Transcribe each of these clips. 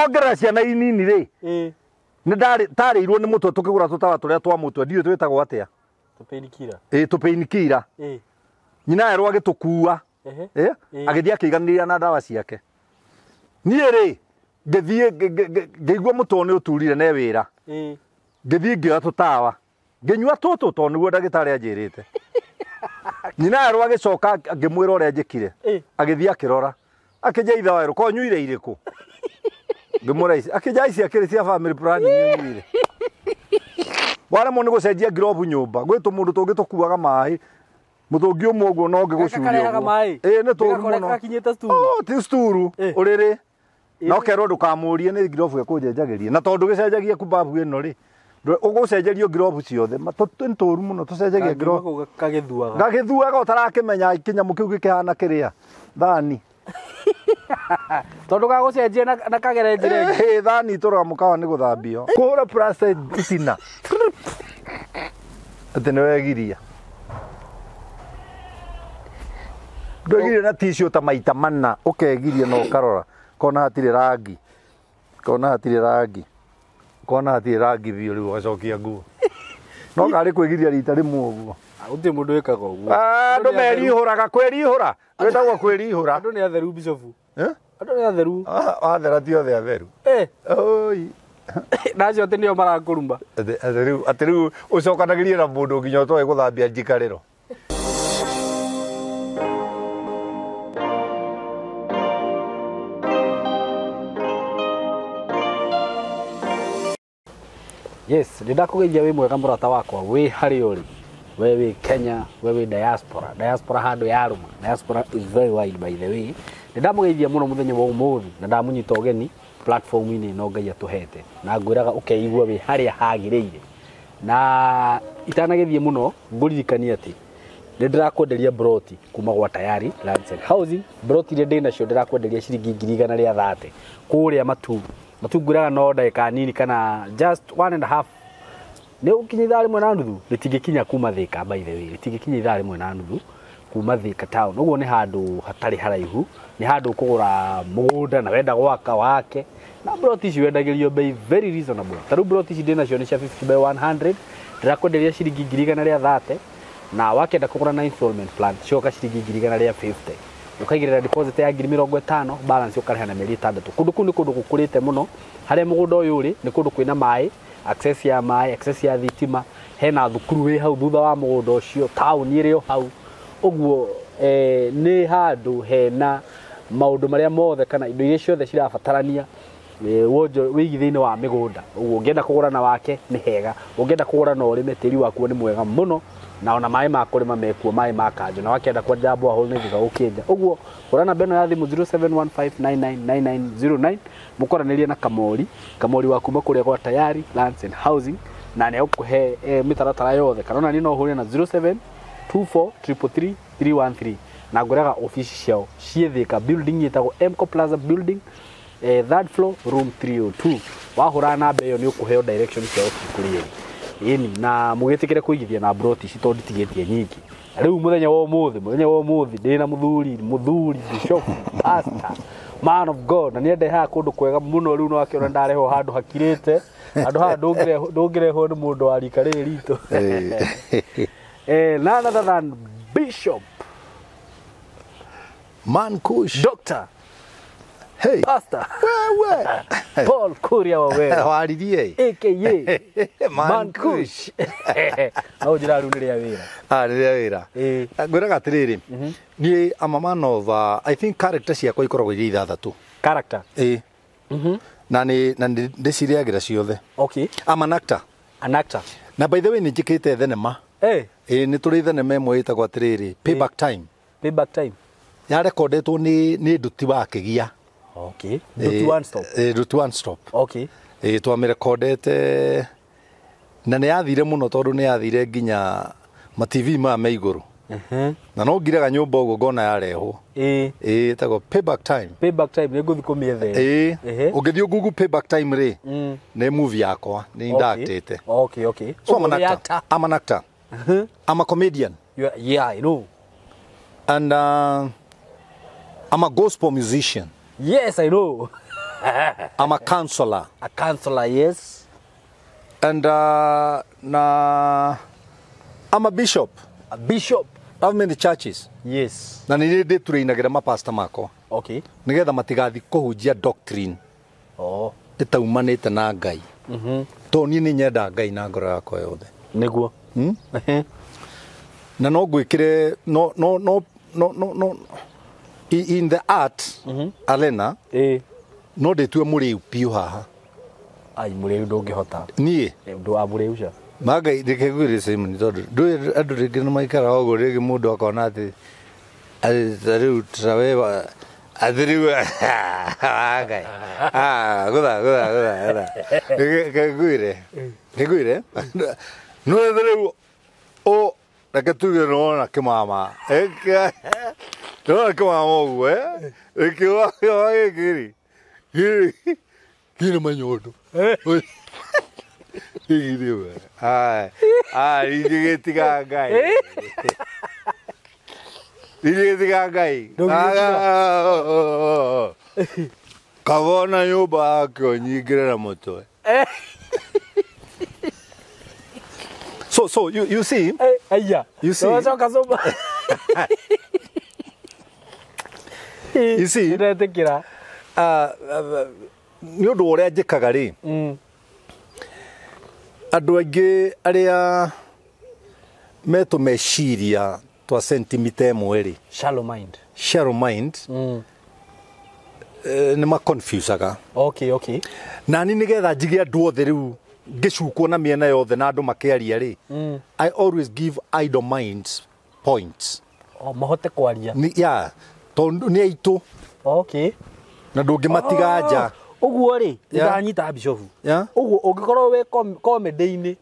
Ongerera ciana inini rĩ. Nĩ ndarĩ tarĩirwo nĩ mũtwe tũkĩgũra tũtawa tũrĩa twa mũtwe ndiũĩ twĩtagwo atĩa. Tũpainkiller. Ĩ tũpainkiller. Nyina erwo agĩtũkua. Agĩthiĩ akĩiganĩria na ndawa ciake. Niĩ rĩ ngĩthiĩ ngĩigua mũtwe nĩ ũturire ne wĩra. Ngĩthiĩ ngĩoya tũtawa. Ngĩnyua tũtũ tondũ nĩguo ndagĩtarĩ anjĩrĩte. Nyina erwo agĩcoka ngĩmwĩra ũrĩa njĩkire. Agĩthiĩ akĩrora. Akĩnja ithe werũ ko nyuire irĩkũ. Ngĩmwĩra ici. Akĩnja ici akĩrĩ cia family planning nyuire. Waremwo nĩ gũcenjia ngirobu nyũmba. Gwĩ tũmũndũ tũngĩ tũkuaga maĩ. Mũtũngi ũmwe ũguo no ngĩgũcuria ũguo. Ĩĩ nĩ tũru mũno. Gakinyĩte sturu. Oh, ti sturu. Ũrĩrĩ. Na ũkerwo ndũkamũrie nĩ ngirobu ĩkũnjenjagĩria. Na tondũ gĩcenjagia kumbabu ĩno rĩ. Ũgũcenjerio ngirobu ciothe. Nĩ tũru mũno tũcenjagia ngirobu. Kagĩthuaga. Gagĩthuaga ũtarakĩmenya kĩnyamũ kĩu gĩkĩhana kĩrĩa. Thani. Tondũ gagũcenjia na kagere njĩra ĩngĩ. Ĩ thani itũraga mũkawa nĩ gũthambio. Kũhũra plaster itina. Atĩ nĩ wegiria. Ndwegiria na tissue ta maita mana ũkegiria na ũkarora kona hatirĩ rangi. Kona hatirĩ rangi. Kona hatirĩ rangi biũ rĩu ũgacokia nguo. No karĩ kwĩgiria rita rĩmwe ũguo. Gũtirĩ mũndũ wĩkaga ũguo. Andũ merihũraga kwĩrihũra. Gwĩtagwo kwĩrihũra. Andũ nĩ atheru Bishop. Andũ nĩ atheru. Wathera ti othe atheru. Oi. Na acio atĩ nĩo marakũruma. Atĩ rĩu ũcokanagĩrie na mũndũ nginya ũtoĩ gũthambia njikarĩro. Yes, ndĩndakũgeithia wĩ mwega mũrata wakwa wĩ harĩa ũrĩ. We wĩ Kenya, we wĩ diaspora. Diaspora handũ yarũma. Diaspora is very wide by the way. Ndĩndamũgeithia mũno mũthenya wa ũmũthĩ na ndamũnyita ũgeni platform-inĩ ĩno Ngai atũhete. Na ngwĩraga ũkeigua wĩ harĩa hagĩrĩire. Na itanagĩthiĩ mũno ngũririkanie atĩ nĩ ndĩrakwenderia broti kuma gwa Tayari Lands and Housing. Broti iria ndĩ nacio ndĩrakwenderia ciringi 130,000 kũrĩa Matuu. Matuu ngwĩraga no ndagĩka nini kana just 1.5 nĩ ũkinye ithaa rĩmwe na nuthu rĩtingĩkinya kuma Thika by the way rĩtingĩkinya ithaa rĩmwe na nuthu kuma Thika town. Ũguo nĩ handũ hatarĩ haraihu, nĩ handũ ũkũgũra mũgũnda na wenda gwaka wake. Na broti ici wendagĩrio bei very reasonable. Ta rĩu broti ici ndĩ nacio nĩ cia 50 by 100 ndĩrakwenderia ciringi 130,000 na wakĩenda kũgũra na installment plan cioka ciringi 150,000. Ũkaigĩrĩra deposit ya 50,000 balance ũkarĩha na mĩeri 6. Kũndũ kũu nĩ kũndũ gũkũrĩte mũno. Harĩa mũgũnda ũyũ ũrĩ nĩ kũndũ kwĩna maĩ, access ya maĩ, access ya thitima, hena thukuru wĩ hau thutha wa mũgũnda ũcio, taũni ĩrĩ o hau. Ũguo nĩ handũ hena maũndũ marĩa mothe kana indo iria ciothe cirabatarania wĩigithia-inĩ wa mĩgũnda. Ũguo ũngĩenda kũgũra na wake nĩ hega, ũngĩenda kũgũra na ũrĩme tĩri wakuo nĩ mwega mũno, na ona maĩ ma kũrĩma mekuo, maĩ ma kanjũ, na wakĩenda kwenja borehole nĩ thutha ũkĩenja. Ũguo hũra namba ĩno ya thimũ 0715999909 mũkoranĩrie na Kamori, Kamori wa kuma kũrĩa gwa Tayari Lands and Housing, na nĩ egũkũhe mĩtaratara yothe. Kana ona niĩ no ũhũre na 0724333313 na ngwĩraga obici ciao ciĩ Thika building ĩtagwo Mco Plaza building, third floor room 302. Wahũra namba ĩyo nĩ ũkũheo direction cia obici kũrĩa ĩrĩ. Ĩni na mũgĩtĩkĩre kũigithia na broti ici tondũ nditigĩtie nyingĩ. Rĩu mũthenya wa ũmũthĩ, mũthenya wa ũmũthĩ ndĩ na mũthuri bishop, pastor, man of God, na nĩendehaga kũndũ kwega mũno. Rĩu no akĩona ndarehwo handũ hakirĩte, handũ haha ndũngĩrehwo nĩ mũndũ wa rika rĩrĩ ritũ. None other than Bishop Man Kush, Doctor, hey, Pastor wewe Paul Kuria Waweru waririe aka Man Man Kush. No njĩra rĩu nĩ rĩa wĩra. Ah, nĩ rĩa wĩra. Ngwĩraga atĩrĩrĩ, niĩ I'm a man of I think character ciakwa ikoragwo irĩ ithathatũ. Character. Ĩĩ. Na nĩ ndĩcirĩagĩra ciothe. Okay. I'm an actor. An actor. Na by the way nĩ njĩkĩte thenema. Ĩĩ nĩ tũrĩ thenema ĩmwe ĩtagwo atĩrĩrĩ, Payback Time. Payback Time. Yarekondetwo nĩ Nduti wa Kĩgia. Okay. Nduti One Stop. Nduti One Stop. Okay. Ĩĩ twamĩrekondete na nĩ yathire mũno tondũ nĩ yathire nginya ma TV maya me igũrũ. Na no ngiraga nyũmba ũguo ngona yarehwo. Ĩĩ. Ĩĩ ĩtagwo Payback Time. Payback Time nĩ ngũthiĩ kũmĩetha. Ĩĩ. Ũngĩthiĩ Google Payback Time rĩ, nĩ movie yakwa, nĩ ndactĩte. Okay, okay. So I'm an actor. I'm an actor. I'm a comedian. Yeah, I know. And I'm a gospel musician. Yes, I know. I'm a counselor. A counselor, yes. And na I'm a bishop. A bishop. I have many churches. Yes. Na nĩ ndĩ tũrĩinagĩra mapasta makwa. Okay. Nĩgetha matigathiĩ kũhunjia doctrine. Oh. Ĩtaumanĩte na Ngai. Tondũ niĩ nĩ nyenda Ngai na ngoro yakwa yothe. Nĩguo. Na no ngwĩkĩre no no no no no no in the art arena no ndĩtue mũrĩu piũ haha. Ai mũrĩu ndũngĩhota. Niĩ Ũndũ wa mũrĩu ca. Magai reke ngwĩre Simon tondũ ndũĩ andũ rĩngĩ nĩ maikaraga ũguo rĩngĩ mũndũ akona atĩ ta rĩu ta we atĩ rĩu Ngai gũtha gũtha gũtha gũtha reke ngwĩre ngwĩre no rĩu o reke tuge nĩwona kĩmama nĩwona kĩmama ũguo kĩmama gĩkĩ rĩ kĩna manyondo. Ingĩgĩtiga Ngai. Ingĩgĩtiga Ngai. Kabona nyũmba yake ũnyingĩre na mũtwe. So you see? Aya. You see? You see? Ndĩretĩkĩra. Nĩ ũndũ ũrĩa njĩkaga rĩ. Andũ aingĩ arĩa metũmeciria twa sentimita ĩmwe rĩ. Shallow mind. Shallow mind. Nĩ maconfusaga. Okay, okay. Na niĩ nĩgetha njige andũ othe rĩu ngĩcukwo na mĩena yothe na andũ makĩaria rĩ. I always give idle minds points. Oh, mahote kwaria. Yeah, tondũ nĩ aitũ. Okay. Na ndũngĩmatiga nja. Ũguo rĩ, ndanyita bishofu. Ũguo ũngĩkorwo wĩ comedy-inĩ,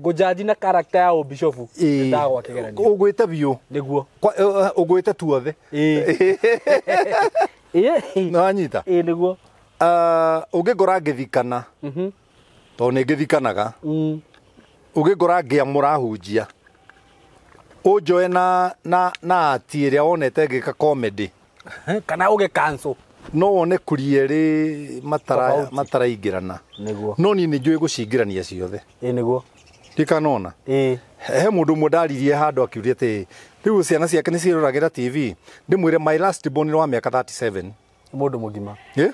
ngũjaji na character ya ũbishofu, ndagwa kĩgeranio. Ũgwĩte biũ. Nĩguo. Ũgwĩte tuothe. Nĩwanyita? Ĩĩ nĩguo. Ũngĩngora ngĩthikana, tondũ nĩ ngĩthikanaga, ũngĩngora ngĩamũra hunjia, ũnjoe na ati ĩrĩa wonete ngĩka comedy. Kana ũge cancel. No wone kurie rĩ mataraingĩrana. Nĩguo. No niĩ nĩ njũĩ gũcingĩrania ciothe. Ĩĩ nĩguo. Ndikanona. Ĩĩ. He mũndũ ũmwe ndaririe handũ akiuria atĩ rĩu ciana ciake nĩ ciĩroragĩra TV. Ndĩmwĩre my last born nĩ wa mĩaka 37. Mũndũ mũgima. Ĩ?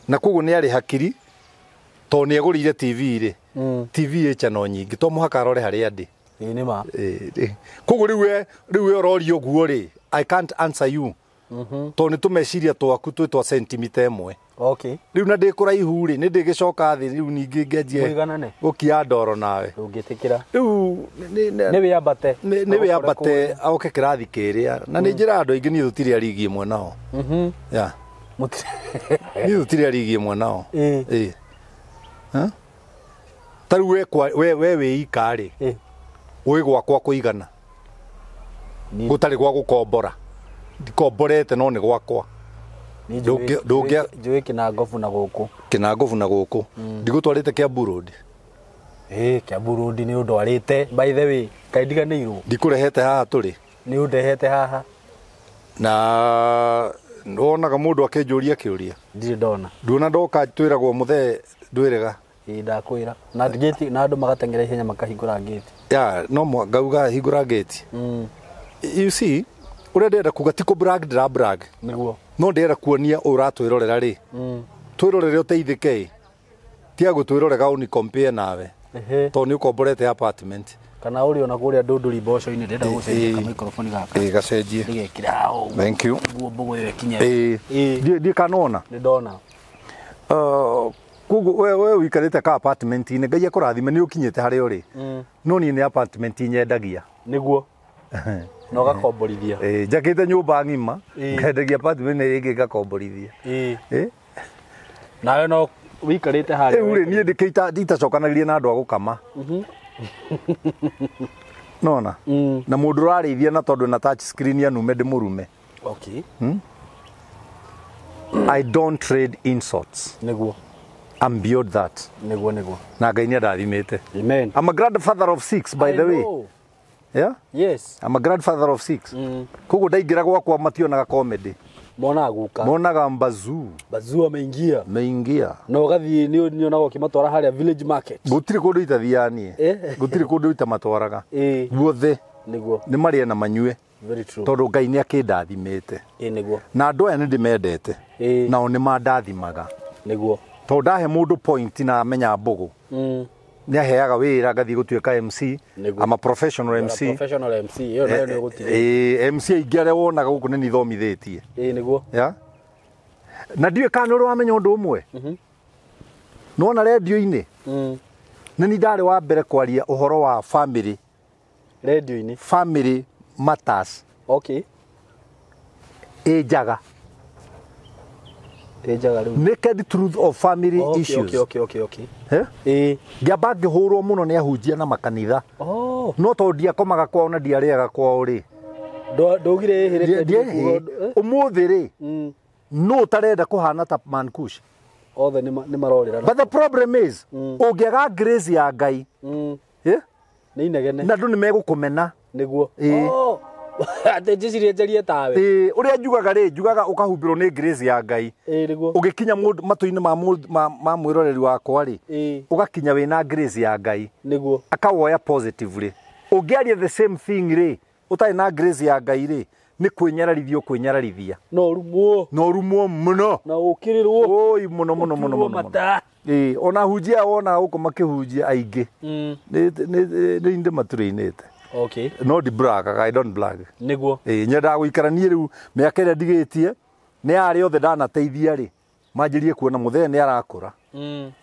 Na koguo nĩ arĩ hakiri tondũ nĩ agũrĩire TV rĩ. TV ĩ channel nyingĩ to mũhaka arore harĩa ndĩ. Ĩĩ nĩ ma. Koguo rĩu we ũroria ũguo rĩ, I can't answer you. Tondũ nĩ tũmeciria twaku twĩ twa sentimita ĩmwe. Okay. Rĩu na ndĩ kũraihu rĩ, nĩ ndĩgĩcoka thĩ rĩu ningĩ ngenjie gũkia ndoro nawe. Ndũngĩtĩkĩra. Rĩu nĩ wĩambate. Nĩ wĩambate oke kĩrathi kĩrĩa. Na nĩ njĩra andũ aingĩ niĩ tũtirĩ a rigi ĩmwe nao. Yeah. Niĩ tũtirĩ a rigi ĩmwe nao. Ĩĩ. Ta rĩu we wĩ ika rĩ, wĩ gwakwa kũigana. Gũtarĩ gwa gũkombora. Ndikomborete no nĩ gwakwa. Njũĩ Kĩnangobu na gũkũ. Kĩnangobu na gũkũ. Ndigũtwarĩte Kiambu Road. Ĩĩ Kiambu Road nĩ ũndwarĩte by the way, kaĩ ndiganĩirwo. Ndikũrehete haha tũrĩ. Nĩ ũndehete haha. Na wonaga mũndũ akĩnjũria kĩũria. Ndirĩ ndona. Nduona ndoka twĩragwo mũthee ndwĩrega. Ĩĩ ndakwĩra. Na gate na andũ magateng'era ihenya makahingũra gate. Yeah, no ngauga hingũra gate. You see, ũrĩa ndĩrenda kuga ti kũ brag ndĩra brag. Nĩguo. No ndĩrenda kuonia ũratwĩrorera rĩ. Twĩrorere ũteithĩke ĩ. Tiga gũtwĩrorera ũni compare nawe. Tondũ nĩ ũkomborete apartment. Kana ũrĩ ona kũrĩa ndũndũri mboco-inĩ ndĩrenda gũcenjia ka microphone gaka. Ĩĩ gacenjie. Ndĩgekĩra hau. Thank you. Nguo mbũgũ ĩyo ĩkinye. Ĩĩ. Ndiĩ kanona. Nĩ ndona. Koguo we ũikarĩte ka apartment-inĩ Ngai akũrathime nĩ ũkinyĩte harĩa ũrĩ. No niĩ nĩ apartment nyendagia. Nĩguo. Na ũgakomborithia. Ĩĩ njakĩte nyũmba ng'ima ngendagia apartment ĩngĩ ngakomborithia. Ĩĩ. Nawe no ũikarĩte harĩa. Rĩu rĩ niĩ ndĩkĩita nditacokanagĩria na andũ a gũkama. Nona. Na mũndũ ũrarĩithia na tondũ na touch screen ya nume ndĩmũrume. Okay. I don't trade insults. Nĩguo. I'm beyond that. Nĩguo nĩguo. Na Ngai nĩ andathimĩte. Amen. I'm a grandfather of 6 by the way. Yeah? Yes. I'm a grandfather of 6. Koguo ndaingĩra gwakwa mationaga comedy. Monaga guka. Monaga mbazuu. Bazuu ameingia. Meingia. Na ũgathiĩ nĩ nyonaga ũkĩmatwara harĩa village market. Gũtirĩ kũndũ itathiaga niĩ. Gũtirĩ kũndũ itamatwaraga. Guothe. Nĩguo. Nĩ marĩe na manyue. Very true. Tondũ Ngai nĩ akĩndathimĩte. Nĩguo. Na andũ aya nĩ ndĩmendete. Nao nĩ mandathimaga. Nĩguo. Tondũ ndahe mũndũ point na amenya mbũgũ. Nĩ aheaga wĩra ngathiĩ gũtuĩka MC. Nĩguo. I'm a professional MC. Professional MC. Ĩyo nayo nĩ ũgũtigĩra. MC aingĩ arĩa wonaga gũkũ nĩ nithomithĩtie. Nĩguo. Yeah? Na ndiũĩ kana nĩ ũrĩ wamenya ũndũ ũmwe. Nĩwona rendio-inĩ. Nĩ niĩ ndarĩ wa mbere kwaria ũhoro wa family. Rendio-inĩ. Family matters. Okay. Ĩ njaga. Ĩ njaga rĩu. Naked truth of family issues. Okay. Eh? Ngĩamba ngĩhũrwo mũno nĩ ahunjia na makanitha. No tondũ ndiakomaga kwao na ndiarĩaga kwao rĩ. Ndũgire ĩhĩrĩte. Ũmũthĩ rĩ. No ũtarenda kũhana ta Mankush. Othe nĩ marorĩra. But the problem is, ũngĩaga grace ya Ngai. Nĩ inegene. Na andũ nĩ megũkũmena. Nĩguo. Atĩ njĩcirie njarie tawe. Ũrĩa njugaga rĩ, njugaga ũkahumbĩrwo nĩ grace ya Ngai. Nĩguo. Ũgĩkinya matũ-inĩ ma mwĩroreri wakwa rĩ, ũgakinya wĩna grace ya Ngai. Nĩguo. Akawoya positively. Ũngĩaria the same thing rĩ, ũtarĩ na grace ya Ngai rĩ, nĩ kwĩnyararithia ũkwĩnyararithia. Na ũrumwo. Na ũrumwo mũno. Na ũkĩrĩrwo. Oi mũno mũno mũno mũno. Ona hunjia wona gũkũ makĩhunjia aingĩ. Nĩ ndĩ maturĩinĩte. Okay. No ndi brag, I don't brag. Nĩguo. Nyendaga gũikara niĩ rĩu mĩaka ĩrĩa ndigĩtie nĩ arĩa othe ndanateithia rĩ manjĩrie kuona mũthee nĩ arakũra.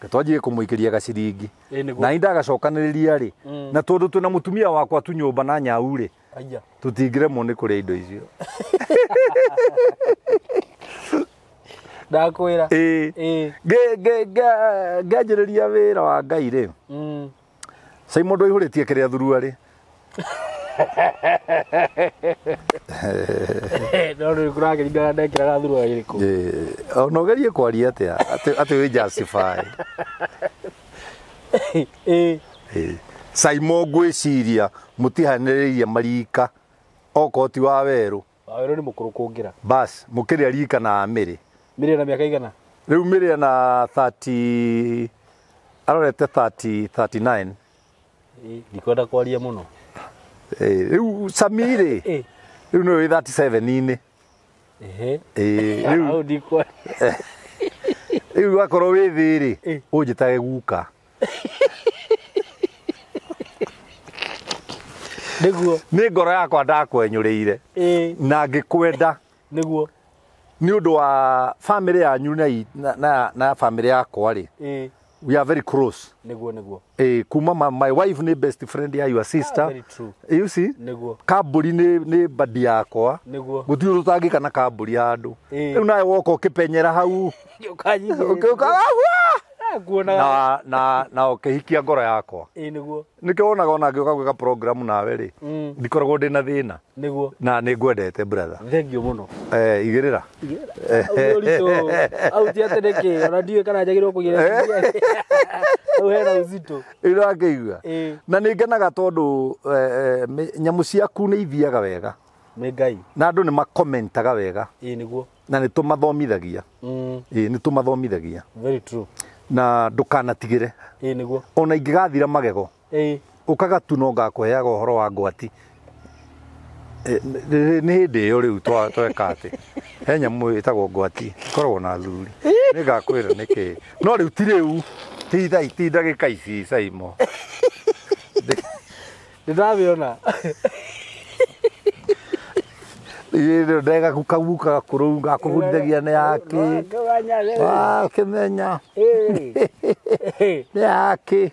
Twanjie kũmũikĩria gaciringi. Na niĩ ndagacokanĩrĩria rĩ na tondũ twĩna mũtumia wakwa tu nyũmba na nyau rĩ tũtingĩremwo nĩ kũrĩa indo icio. Ndakwĩra. Ngĩanjĩrĩria wĩra wa Ngai rĩ. Simon ndwaihũrĩtie kĩrĩa thuruarĩ. No rĩu kũrakĩringana ndekĩraga thuruarĩ ĩrĩkũ. Ona ũgerie kwaria atĩa atĩ wĩ justify. Simon ngwĩciria mũtihanĩrĩirie marika okorwo ti wa werũ. Wa werũ nĩ mũkũrũ kũngĩra. Bas mũkĩrĩa rika na Mĩrĩ. Mĩrĩ na mĩaka igana? Rĩu Mĩrĩ na 30 arorete 30 39. Ndikwenda kwaria mũno. Rĩu Sami rĩ rĩu nĩwe wĩ 37-inĩ. Rĩu ndikwaria. Rĩu wakorwo wĩ thĩ rĩ ũnjĩtage guka. Nĩguo. Nĩ ngoro yakwa ndakwenyũrĩire. Na ngĩkwenda. Nĩguo. Nĩ ũndũ wa family yanyu na family yakwa rĩ. We are very close. Nĩguo nĩguo. Kuma my wife nĩ best friend ya your sister. Very true. You see? Nĩguo. Kambũri nĩ badi yakwa. Nĩguo. Gũtirĩ ũndũ ũtangĩka na kambũri handũ. Rĩu nawe woka ũkĩpenyera hau. Ũkanyitĩrĩra. Na ũkĩhikia ngoro yakwa. Nĩguo. Nĩkĩo wonaga ona ngĩũka gwĩka program nawe rĩ. Ndikoragwo ndĩna thĩna. Nĩguo. Na nĩ ngwendete brother. Thengiũ mũno. Igĩrĩra. Ũritũ. Au ti atĩ nĩkĩ ona ndiũĩ kana njagĩrĩirwo kũigĩrĩra. Hau hena ũzito. Ũrakĩigua. Na nĩ ngenaga tondũ nyamũ ciaku nĩ ithiaga wega. Nĩ Ngai. Na andũ nĩ makomentaga wega. Nĩguo. Na nĩ tũmathomithagia. Nĩ tũmathomithagia. Very true. Na ndũkanatigĩre. Nĩguo. Ona ingĩgathira magego. Ũkaga tu no ngakũheaga ũhoro wa ngwati. Nĩ hĩndĩ ĩyo rĩu tweka atĩ he nyamũ ĩtagwo ngwati ĩkoragwo na athuri. Nĩ ngakwĩra nĩkĩ. No rĩu ti rĩu ti thaa ti ndagĩka ici Simon. Ndĩramĩona. Ndega gukaguka gakũrũ gakũbundithagia nĩ yake. Wakĩmenya. Nĩ yake.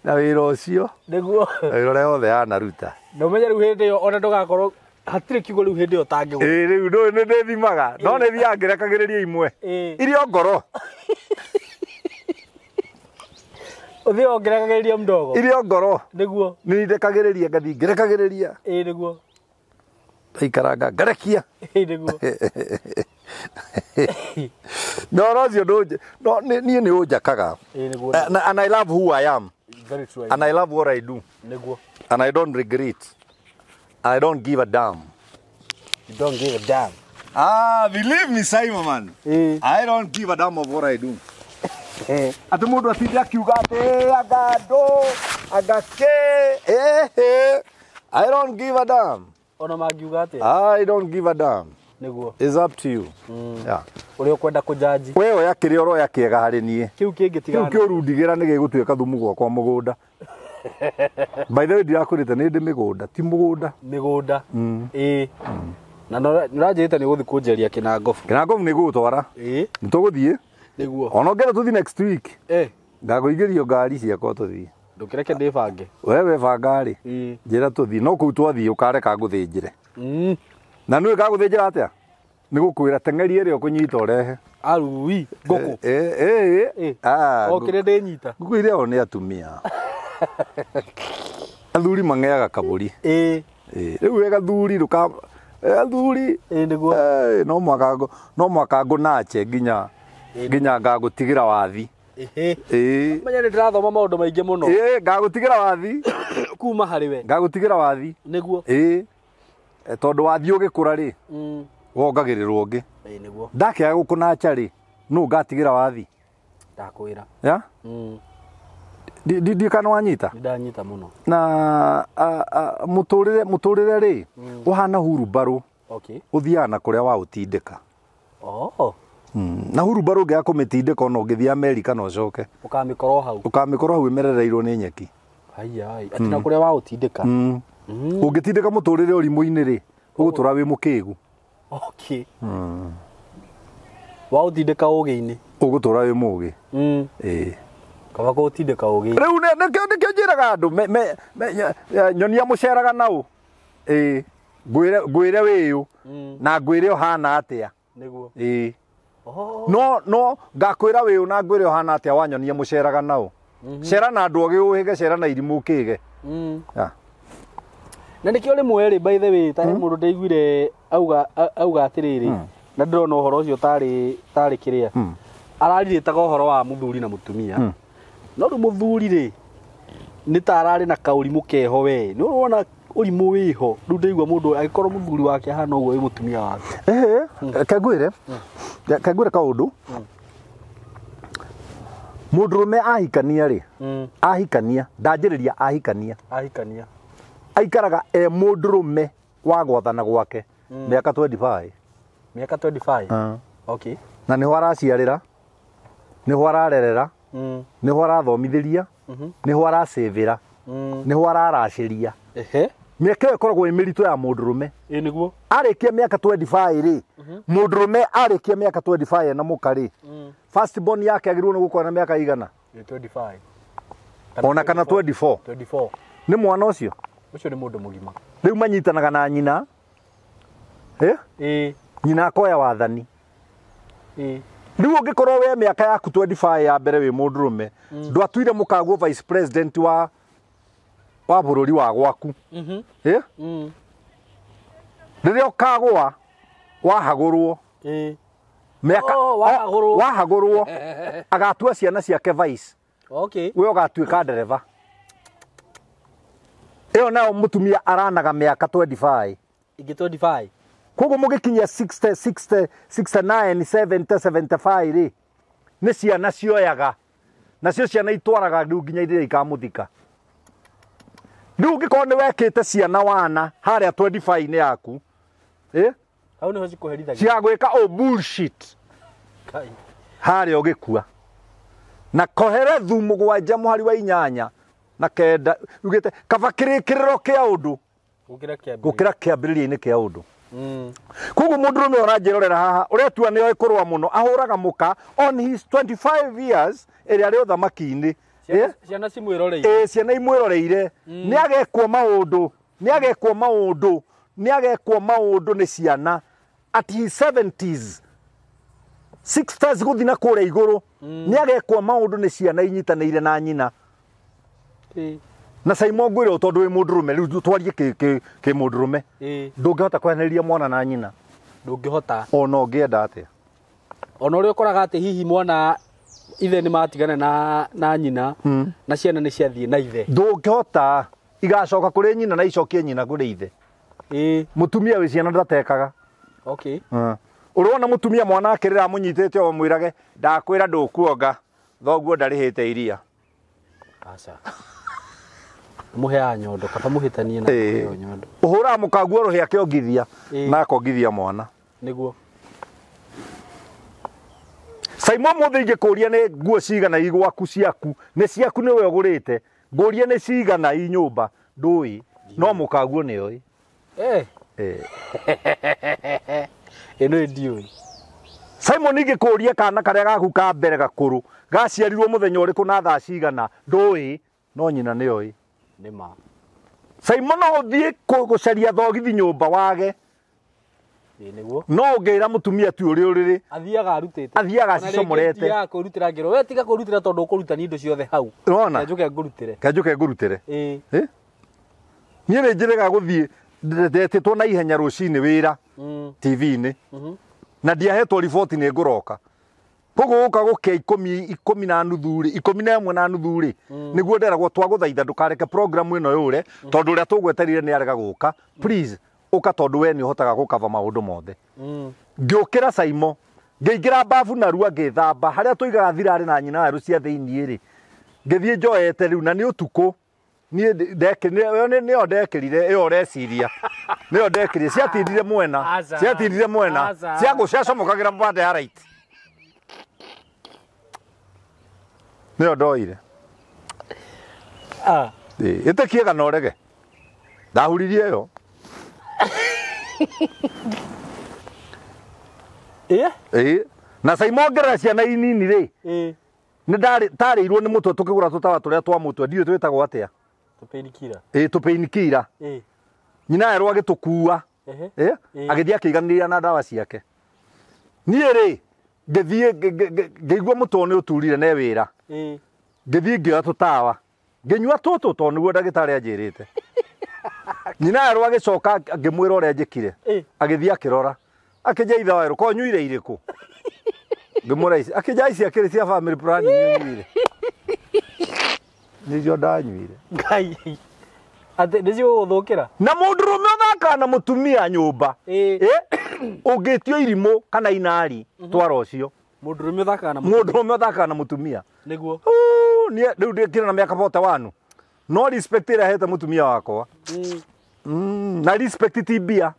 Na wĩra ũcio. Nĩguo. Wĩra ũrĩa wothe yanaruta. Na ũmenye rĩu hĩndĩ ĩyo ona ndũgakorwo hatirĩ kiugo rĩu hĩndĩ ĩyo ũtangĩgũra. Rĩu ndũĩ nĩ ndĩthimaga. No nĩ thiaga ngĩrekagĩrĩria imwe. Irio ngoro. Ũthiaga ũngĩrekagĩrĩria mdogo. Irio ngoro. Nĩguo. Nĩ ndekagĩrĩria ngathiĩ ngĩrekagĩrĩria. Nĩguo. Ikaranga ngarekia. Nĩguo. No ũcio no niĩ nĩ ũnjakaga. Nĩguo. And I love who I am. Very true. And I love what I do. Nĩguo. And I don't regret. I don't give a damn. You don't give a damn. Ah, believe me, Simon man. I don't give a damn of what I do. Atĩ mũndũ atinde akiuga atĩ anga ndũ anga kĩ I don't give a damn. Ona mangiuga atĩa? I don't give a damn. Nĩguo. It's up to you. Yeah. Ũrĩa ũkwenda kũjaji. We oya kĩrĩa ũroya kĩega harĩ niĩ. Kĩu kĩngĩ tigana. Kĩu kĩũrundigĩra nĩ gĩgũtuĩka thumu gwakwa mũgũnda. By the way, ndirakwĩrĩte nĩ ndĩ mĩgũnda, ti mũgũnda. Mĩgũnda. Ĩĩ. Na nĩũranjĩrĩte nĩ ũgũthiĩ kũnjeria Kĩnangobu. Kĩnangobu nĩ ngũgũtwara. Ĩĩ. Nĩ tũgũthiĩ. Nĩguo. Ona ũngĩenda tũthiĩ next week. Ngakũingĩrio ngari ciakwa tũthiĩ. Ndũkĩreke ndĩbange. We webanga rĩ. Njĩra tũthiĩ. No kũu twathiĩ ũkareka ngũthĩnjĩre. Na nĩũĩ ngagũthĩnjĩra atĩa? Nĩ gũkwĩra teng'eria ĩrĩa ũkũnyita ũrehe. Arui ngũkũ. O kĩrĩa ndĩnyita. Ngũkũ iria o nĩ atumia. Athuri mang'eaga kabũri. Rĩu we gathuri ndũka athuri. Nĩguo. No mwaka ngũnache nginya ngagũtigĩra wathi. Menya nĩ ndĩrathoma maũndũ maingĩ mũno. Ngagũtigĩra wathi. Kuma harĩ we. Ngagũtigĩra wathi. Nĩguo. Tondũ wathi ũgĩkũra rĩ, wongagĩrĩrwo ũngĩ. Nĩguo. Ndakĩaga gũkũnacha rĩ, nũ ngatigĩra wathi? Ndakwĩra. Ya? Ndiĩ kana wanyita? Nĩndanyita mũno. Na mũtũrĩre rĩ, ũhana hurumbarũ. Okay. Ũthiaga na kũrĩa waũtindĩka. Oh. Na hurumbarũ ũngĩaga kũmĩtindĩka ona ũngĩthiĩ Amerika no ũcoke. Ũkamĩkora hau. Ũkamĩkora hau ĩmerereirwo nĩ nyeki. Haiya, atĩ na kũrĩa waũtindĩka. Ũngĩtindĩka mũtũrĩre ũrimũ-inĩ rĩ, ũgũtũra wĩ mũkĩgu. Okay. Waũtindĩka ũgĩ-inĩ. Ũgũtũra wĩ mũgĩ. Kaba kũũtindĩka ũgĩ-inĩ. Rĩu nĩkĩo njĩraga andũ nyonia mũceraga naũ. Ngwĩre wĩyũ na ngwĩre ũhana atĩa. Nĩguo. No ngakwĩra wĩyũ na ngwĩre ũhana atĩa wanyonia mũceraga naũ. Cera na andũ ogĩ ũhĩge, cera na irimũ ũkĩge. Na nĩkĩo rĩmwe rĩ, by the way, ta he mũndũ ndaiguire auga atĩrĩrĩ, na ndĩrona ũhoro ũcio tarĩ kĩrĩa. Ararirĩtaga ũhoro wa mũthuri na mũtumia. No rĩu mũthuri rĩ, nĩ ta ararĩ na kaũrimũ keho we. Nĩ ũrona ũrimũ wĩho. Rĩu ndaigua mũndũ angĩkorwo mũthuri wake ahana ũguo wĩ mũtumia wake. Kengwĩre kaũndũ. Mũndũrũme ahikania rĩ, ahikania, ndanjĩrĩria ahikania. Ahikania. Aikaraga e mũndũrũme wa gwathana gwake mĩaka 25. Mĩaka 25. Okay. Na nĩho araciarĩra, nĩho ararerera, nĩho arathomithĩria, nĩho aracĩvĩra, nĩho araracĩria. Mĩaka ĩyo ĩkoragwo ĩ mĩritũ ya mũndũrũme. Nĩguo. Arĩkia mĩaka 25 rĩ, mũndũrũme arĩkia mĩaka 25 ena mũka rĩ, first born yake agĩrĩirwo nĩ gũkorwo na mĩaka igana? 25. Ona kana 24. 24. Nĩ mwana ũcio? Ũcio nĩ mũndũ mũgima. Rĩu manyitanaga na nyina. Nyina akoya wathani. Rĩu ũngĩkorwo we mĩaka yaku 25 ya mbere wĩ mũndũrũme, ndwatuire mũkaguo vice president wa bũrũri wa gwaku. Rĩrĩa ũkagũa wahagũrwo. Mĩaka wahagũrwo agatua ciana ciake vice. Okay. We ũgatuĩka ndereba. Ĩyo nayo mũtumia aranaga mĩaka 25. Ĩngĩ 25. Koguo mũgĩkinyia 60, 60, 69, 70, 75 rĩ, nĩ ciana cioyaga. Nacio ciana itwaraga rĩu nginya iria ikamũthika. Rĩu ũngĩkorwo nĩ wekĩte ciana wana harĩa 25-inĩ yaku, Hau nĩho cikũherithagia. Ciagwĩka o bullshit. Harĩa ũgĩkua. Na Koherethu 7 mũhari wa 8 na 9 ugĩte kaba kĩrĩkĩrĩro kĩa ũndũ gũkĩra kĩambĩrĩria-inĩ kĩa ũndũ. Koguo mũndũrũme ũranjĩrorera haha ũretua nĩ oĩ kũrũa mũno, ahũraga mũka on his 25 years ĩrĩa arĩ ũthamaki-inĩ. Ciana cimwĩroreire. Ciana imwĩroreire. Nĩ agekwo maũndũ, nĩ agekwo maũndũ, nĩ agekwo maũndũ nĩ ciana at his 70s 60s gũthiĩ na kũrĩa igũrũ. Nĩ agekwo maũndũ nĩ ciana inyitanĩire na nyina. Na Simon ngwĩre tondũ wĩ mũndũrũme rĩu twarie kĩ mũndũrũme. Ndũngĩhota kwehereria mwana na nyina. Ndũngĩhota. Ona ũngĩenda atĩa. Ona ũrĩa ũkoraga atĩ hihi mwana ithe nĩ matigana na nyina na ciana nĩ ciathiĩ na ithe. Ndũngĩhota, igacoka kũrĩ nyina na icokie nyina kũrĩ ithe. Mũtumia wĩ ciana ndatekaga. Okay. Ũrona mũtumia mwana akĩrĩra amũnyitĩte o mwĩrage ndakwĩra ndũkuonga thoguo ndarĩhĩte iria. Aca. Mũheaga nyondo kaba mũhĩtanie na mũheo nyondo. Ũhũraga mũkaguo rũhĩ akĩongithia na akongithia mwana. Nĩguo. Saimo mũthĩ ingĩkũria nĩ nguo cigana i gwaku ciaku nĩ ciaku nĩwe ũgũrĩte ngũrie nĩ cigana i nyũmba ndũĩ no mũkaguo nĩoĩ. Ĩno ndiũĩ. Simon ingĩkũria kana karĩa gaku ka mbere gakũrũ gaciarirwo mũthenya ũrĩkũ na thaa cigana ndũĩ no nyina nĩoĩ. Nĩ ma. Simon no ũthiĩ gũcaria thogithi nyũmba wage. Nĩguo. No ũngĩra mũtumia tu ũrĩ ũrĩrĩ athiaga arutĩte. Athiaga acicomorete. Athiaga kũrutĩra ngero. We tiga kũrutĩra tondũ ũkũruta indo ciothe hau. Ũrona? Kenjũke ngũrutĩre. Kenjũke ngũrutĩre. Ĩĩ. Niĩ nĩ njĩrĩga gũthiĩ ndetĩtwo na ihenya rũcinĩ wĩra TV-inĩ. Na ndiahetwo riboti nĩ ngũroka. Koguo gũka gũkĩa ikũmi na nuthu rĩ, 11 na nuthu rĩ, nĩguo nderagwo twagũthaitha ndũkareke program ĩno yũre tondũ ũrĩa tũgweterire nĩ arega gũka. Please ũka tondũ we nĩ ũhotaga gũkava maũndũ mothe. Ngĩũkĩra Saimo, ngĩingĩra babu narua ngĩthamba harĩa tũigaga thirarĩ na nyina werũ cia thĩiniĩ rĩ. Ngĩthiĩ njoete rĩu na nĩ ũtukũ. Niĩ nĩyo ndekĩrire ĩyo ũreciria. Nĩyo ndekĩrire ciatindire mwena. Ciatindire mwena. Ciacomokagĩra pande ya right. Nĩyo ndoire. Ĩtĩkie kana ũrege. Ndahuririe ĩyo. Na Saimo ngerera ciana inini rĩ. Nĩ ndarĩirwo nĩ mũtwe tũkĩgũra tũtawa tũrĩa twa mũtwe ndiũĩ twĩtagwo atĩa. Tũpainkiller. Tũpainkiller. Nyina erwo agĩtũkua. Agĩthiĩ akĩiganĩria na ndawa ciake. Niĩ rĩ ngĩthiĩ ngĩigua mũtwe nĩ ũturire ne wĩra. Ngĩthiĩ ngĩoya tũtawa. Ngĩnyua tũtũ tondũ nĩguo ndagĩtarĩ anjĩrĩte. Nyina erwo agĩcoka ngĩmwĩra ũrĩa njĩkire. Agĩthiĩ akĩrora. Akĩnja ithe werũ ko nyuire irĩkũ. Ngĩmwĩra ici. Akĩnja ici akĩrĩ cia family planning nyuire. Nĩcio ndanyuire. Ngai. Atĩ nĩcio gũgũthũkĩra. Na mũndũrũme ũthakaga na mũtumia nyũmba. Ũngĩtio irimũ kana inari twara ũcio. Mũndũrũme ũthakaga na mũtumia. Mũndũrũme ũthakaga na mũtumia. Nĩguo. Niĩ rĩu ndĩkĩrĩ na mĩaka 41. No respect ĩrĩa hete mũtumia wakwa. Na respect ti mbia.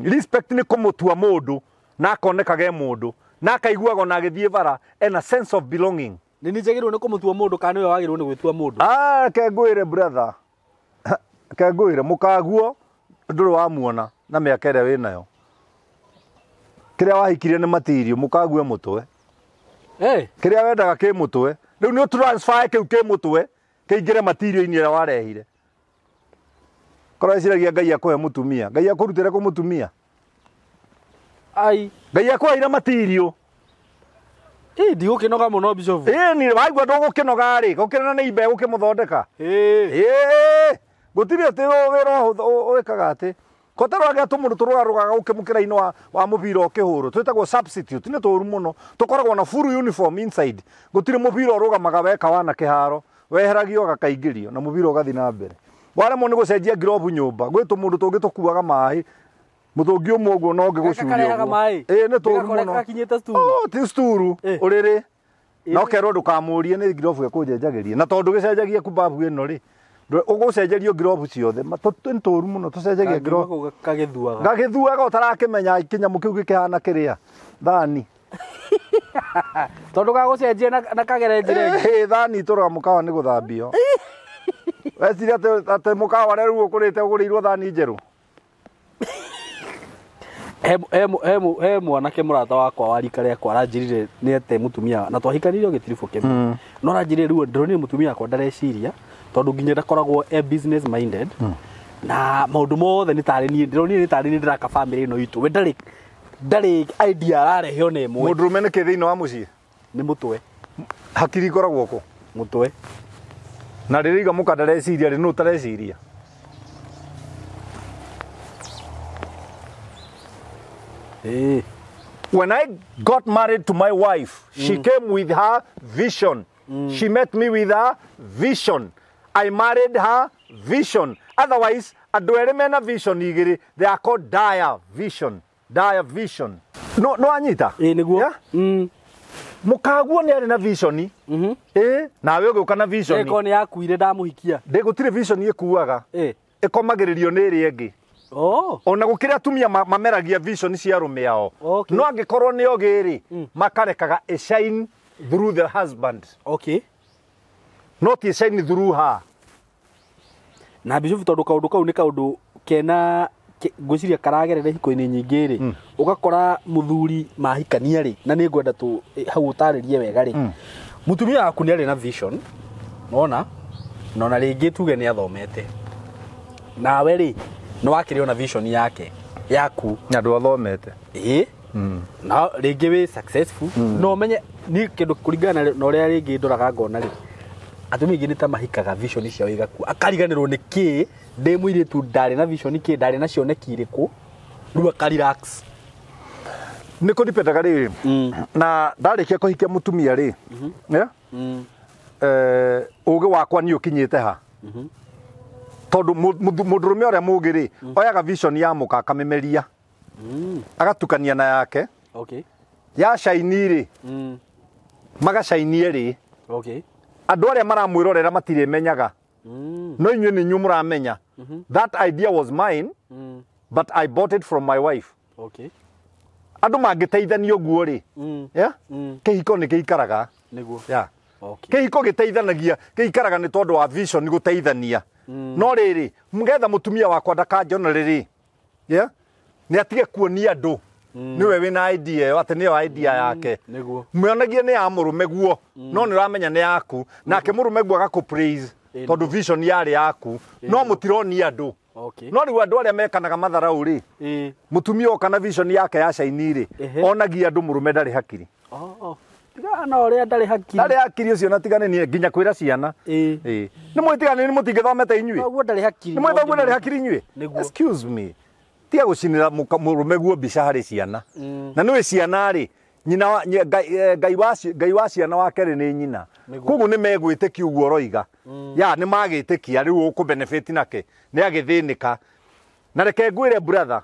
Respect nĩ kũmũtua mũndũ na akonekaga e mũndũ na akaiguaga ona agĩthiĩ bara ena sense of belonging. Nĩ njagĩrĩirwo nĩ kũmũtua mũndũ kana nĩwe wagĩrĩirwo nĩ gwĩtua mũndũ? Ke ngwĩre brother. Ke ngwĩre mũkaguo ndũrĩ wamuona na mĩaka ĩrĩa wĩnayo. Kĩrĩa wahikirie nĩ matirio mũkague mũtwe. Kĩrĩa wendaga kĩ mũtwe. Rĩu nĩ transfer kĩu kĩ mũtwe kĩingĩre matirio-inĩ ĩrĩa warehire. Korwo eciragia Ngai akũhe mũtumia. Ngai akũrutĩre kũ mũtumia. Ai. Ngai akũheire matirio. Ndigũkĩnoga mũno Bishop. Ni waigua ndũgũkĩnoga rĩ, gũkĩrĩ na nĩ imbe gũkĩmũthondeka. Gũtirĩ atĩ wĩra wĩkaga atĩ. Kotarwo agĩa tũmũndũ tũrũgarũgaga ũkĩmũkĩra-inĩ wa mũbira ũkĩhũrwo. Twĩtagwo substitute, nĩ tũũru mũno. Tũkoragwo na full uniform inside. Gũtirĩ mũbira ũrũgamaga weka wana kĩharo. Weheragio gakaingĩrio na mũbira ũgathiĩ na mbere. Waremwo nĩ gũcenjia ngirobu nyũmba. Gwĩ tũmũndũ tũngĩ tũkuaga maĩ. Mũtũngi ũmwe ũguo no ũngĩ gũcuria ũguo. Nĩ tũũru mũno. Ti sturu. Ũrĩrĩ. Na ũkerwo ndũkamũrie nĩ ngirobu ĩkũnjenjagĩria. Na tondũ gĩcenjagia kumbabu ĩno rĩ, ũgũcenjerio ngirobu ciothe. Nĩ tũũru mũno tũcenjagia ngirobu. Gagĩthuaga. Gagĩthuaga ũtarakĩmenya kĩnyamũ kĩu gĩkĩhana kĩrĩa. Thani. Tondũ gagũcenjia na kagere njĩra ĩngĩ. Thani itũraga mũkawa nĩ gũthambio. Weciria atĩ mũkawa rĩu ũkũrĩte ũgũrĩirwo thani njerũ. He mwanake mũrata wakwa wa rika rĩakwa aranjĩrire nĩ ete mũtumia na twahikanirie gĩtiribũ kĩmwe. No aranjĩrire rĩu ndĩronire mũtumia wakwa ndareciria tondũ nginya ndakoragwo e business minded. Na maũndũ mothe nĩ tarĩ niĩ ndĩronire nĩ tarĩ niĩ ndĩraka family ĩno itũ. We ndarĩ idea ararehe ona ĩmwe. Mũndũrũme nĩ kĩ thĩinĩ wa mũciĩ? Nĩ mũtwe. Hakiri ikoragwo kũ? Mũtwe. Na rĩrĩa iga mũka ndareciria rĩ, nũ ũtareciria? When I got married to my wife, she came with her vision. She met me with her vision. I married her vision. Otherwise, andũ erĩ mena vision igĩrĩ, they are called dire vision. Dire vision. No no anyita. Ĩĩ nĩguo. Yeah? Mũkaguo nĩ arĩ na vision. Ĩĩ, nawe ũgĩũka na vision. Ĩko nĩ yakuire ndamũhikia. Ndĩ gũtirĩ vision ĩkuaga. Ĩĩ. Ĩkomagĩrĩrio nĩ ĩrĩa ĩngĩ. Oh. Ona gũkĩrĩ atumia mameragia vision cia arũme ao. Okay. No angĩkorwo nĩ ogĩ rĩ, makarekaga ĩ shine through the husband. Okay. Not ĩ shine through her. Na Bishop tondũ kaũndũ kau nĩ kaũndũ kena ngwĩciria karagerera ihiko-inĩ nyingĩ rĩ, ũgakora mũthuri mahikania rĩ, na nĩ ngwenda tu hau ũtarĩrie wega rĩ, mũtumia waku nĩ arĩ na vision, nona na ona rĩngĩ tuge nĩ athomete, nawe rĩ nĩ wakĩrĩ ona vision yake yaku. Na ndwathomete. Ĩĩ. Na rĩngĩ wĩ successful, no ũmenye ni kĩndũ kũringana na ũrĩa rĩngĩ ndoraga ngona rĩ, atumia aingĩ nĩ ta mahikaga vision ciao igakua, akariganĩrwo nĩ kĩ ndĩ mũirĩtu ndarĩ na vision kĩ ndarĩ na cioneki irĩkũ, rĩu akarelax. Nĩ kũdipendaga rĩrĩ, na ndarĩkia kũhikia mũtumia rĩ, yeah? Ũgĩ wakwa niĩ ũkinyĩte ha, tondũ mũndũrũme ũrĩa mũgĩ rĩ, oyaga vision ya mũka akamĩmeria, agatukania na yake. Okay. Ya shaini rĩ, magacainie rĩ. Okay. Andũ arĩa maramwĩrorera matirĩmenyaga. No inyuĩ nĩ inyuĩ mũramenya. That idea was mine, but I bought it from my wife. Okay. Andũ mangĩteithania ũguo rĩ, yeah? Kĩhiko nĩ gĩikaraga. Nĩguo. Yeah. Okay. Kĩhiko gĩteithanagia, gĩikaraga nĩ tondũ wa vision gũteithania. No rĩrĩ, ngetha mũtumia wakwa ndakanjonere rĩ, yeah? Nĩ atige kuonia andũ nĩwe wĩna idea ĩyo atĩ nĩyo idea yake. Nĩguo. Mĩonagie nĩ ya mũrũme guo, no nĩ ũramenya nĩ yaku, nake mũrũme guo agakũ praise tondũ vision yarĩ yaku, no mũtironia andũ. Okay. No rĩu andũ arĩa mekanaga matharau rĩ, mũtumia oka na vision yake ya shaini rĩ, onagia andũ mũrũme ndarĩ hakiri. Oh. Tiga na ũrĩa ndarĩ hakiri. Ndarĩ hakiri ũcio na tigane niĩ nginya kwĩra ciana. Ĩĩ. Nĩ mwĩtigane nĩ mũtingĩthomete inyuĩ. Noguo ndarĩ hakiri. Nĩ mwĩthoguo ndarĩ hakiri inyuĩ. Nĩguo. Excuse me. Tiga gũcinĩra mũrũme guo mbica harĩ ciana. Na nĩũĩ ciana rĩ, nyina wa Ngai wa ciana wa kerĩ nĩ nyina. Koguo nĩ megwĩtĩkia ũguo ũroiga. Ya nĩ magĩtĩkia rĩu ũkũ benefit nake. Nĩ agĩthĩnĩka. Na reke ngwĩre brother,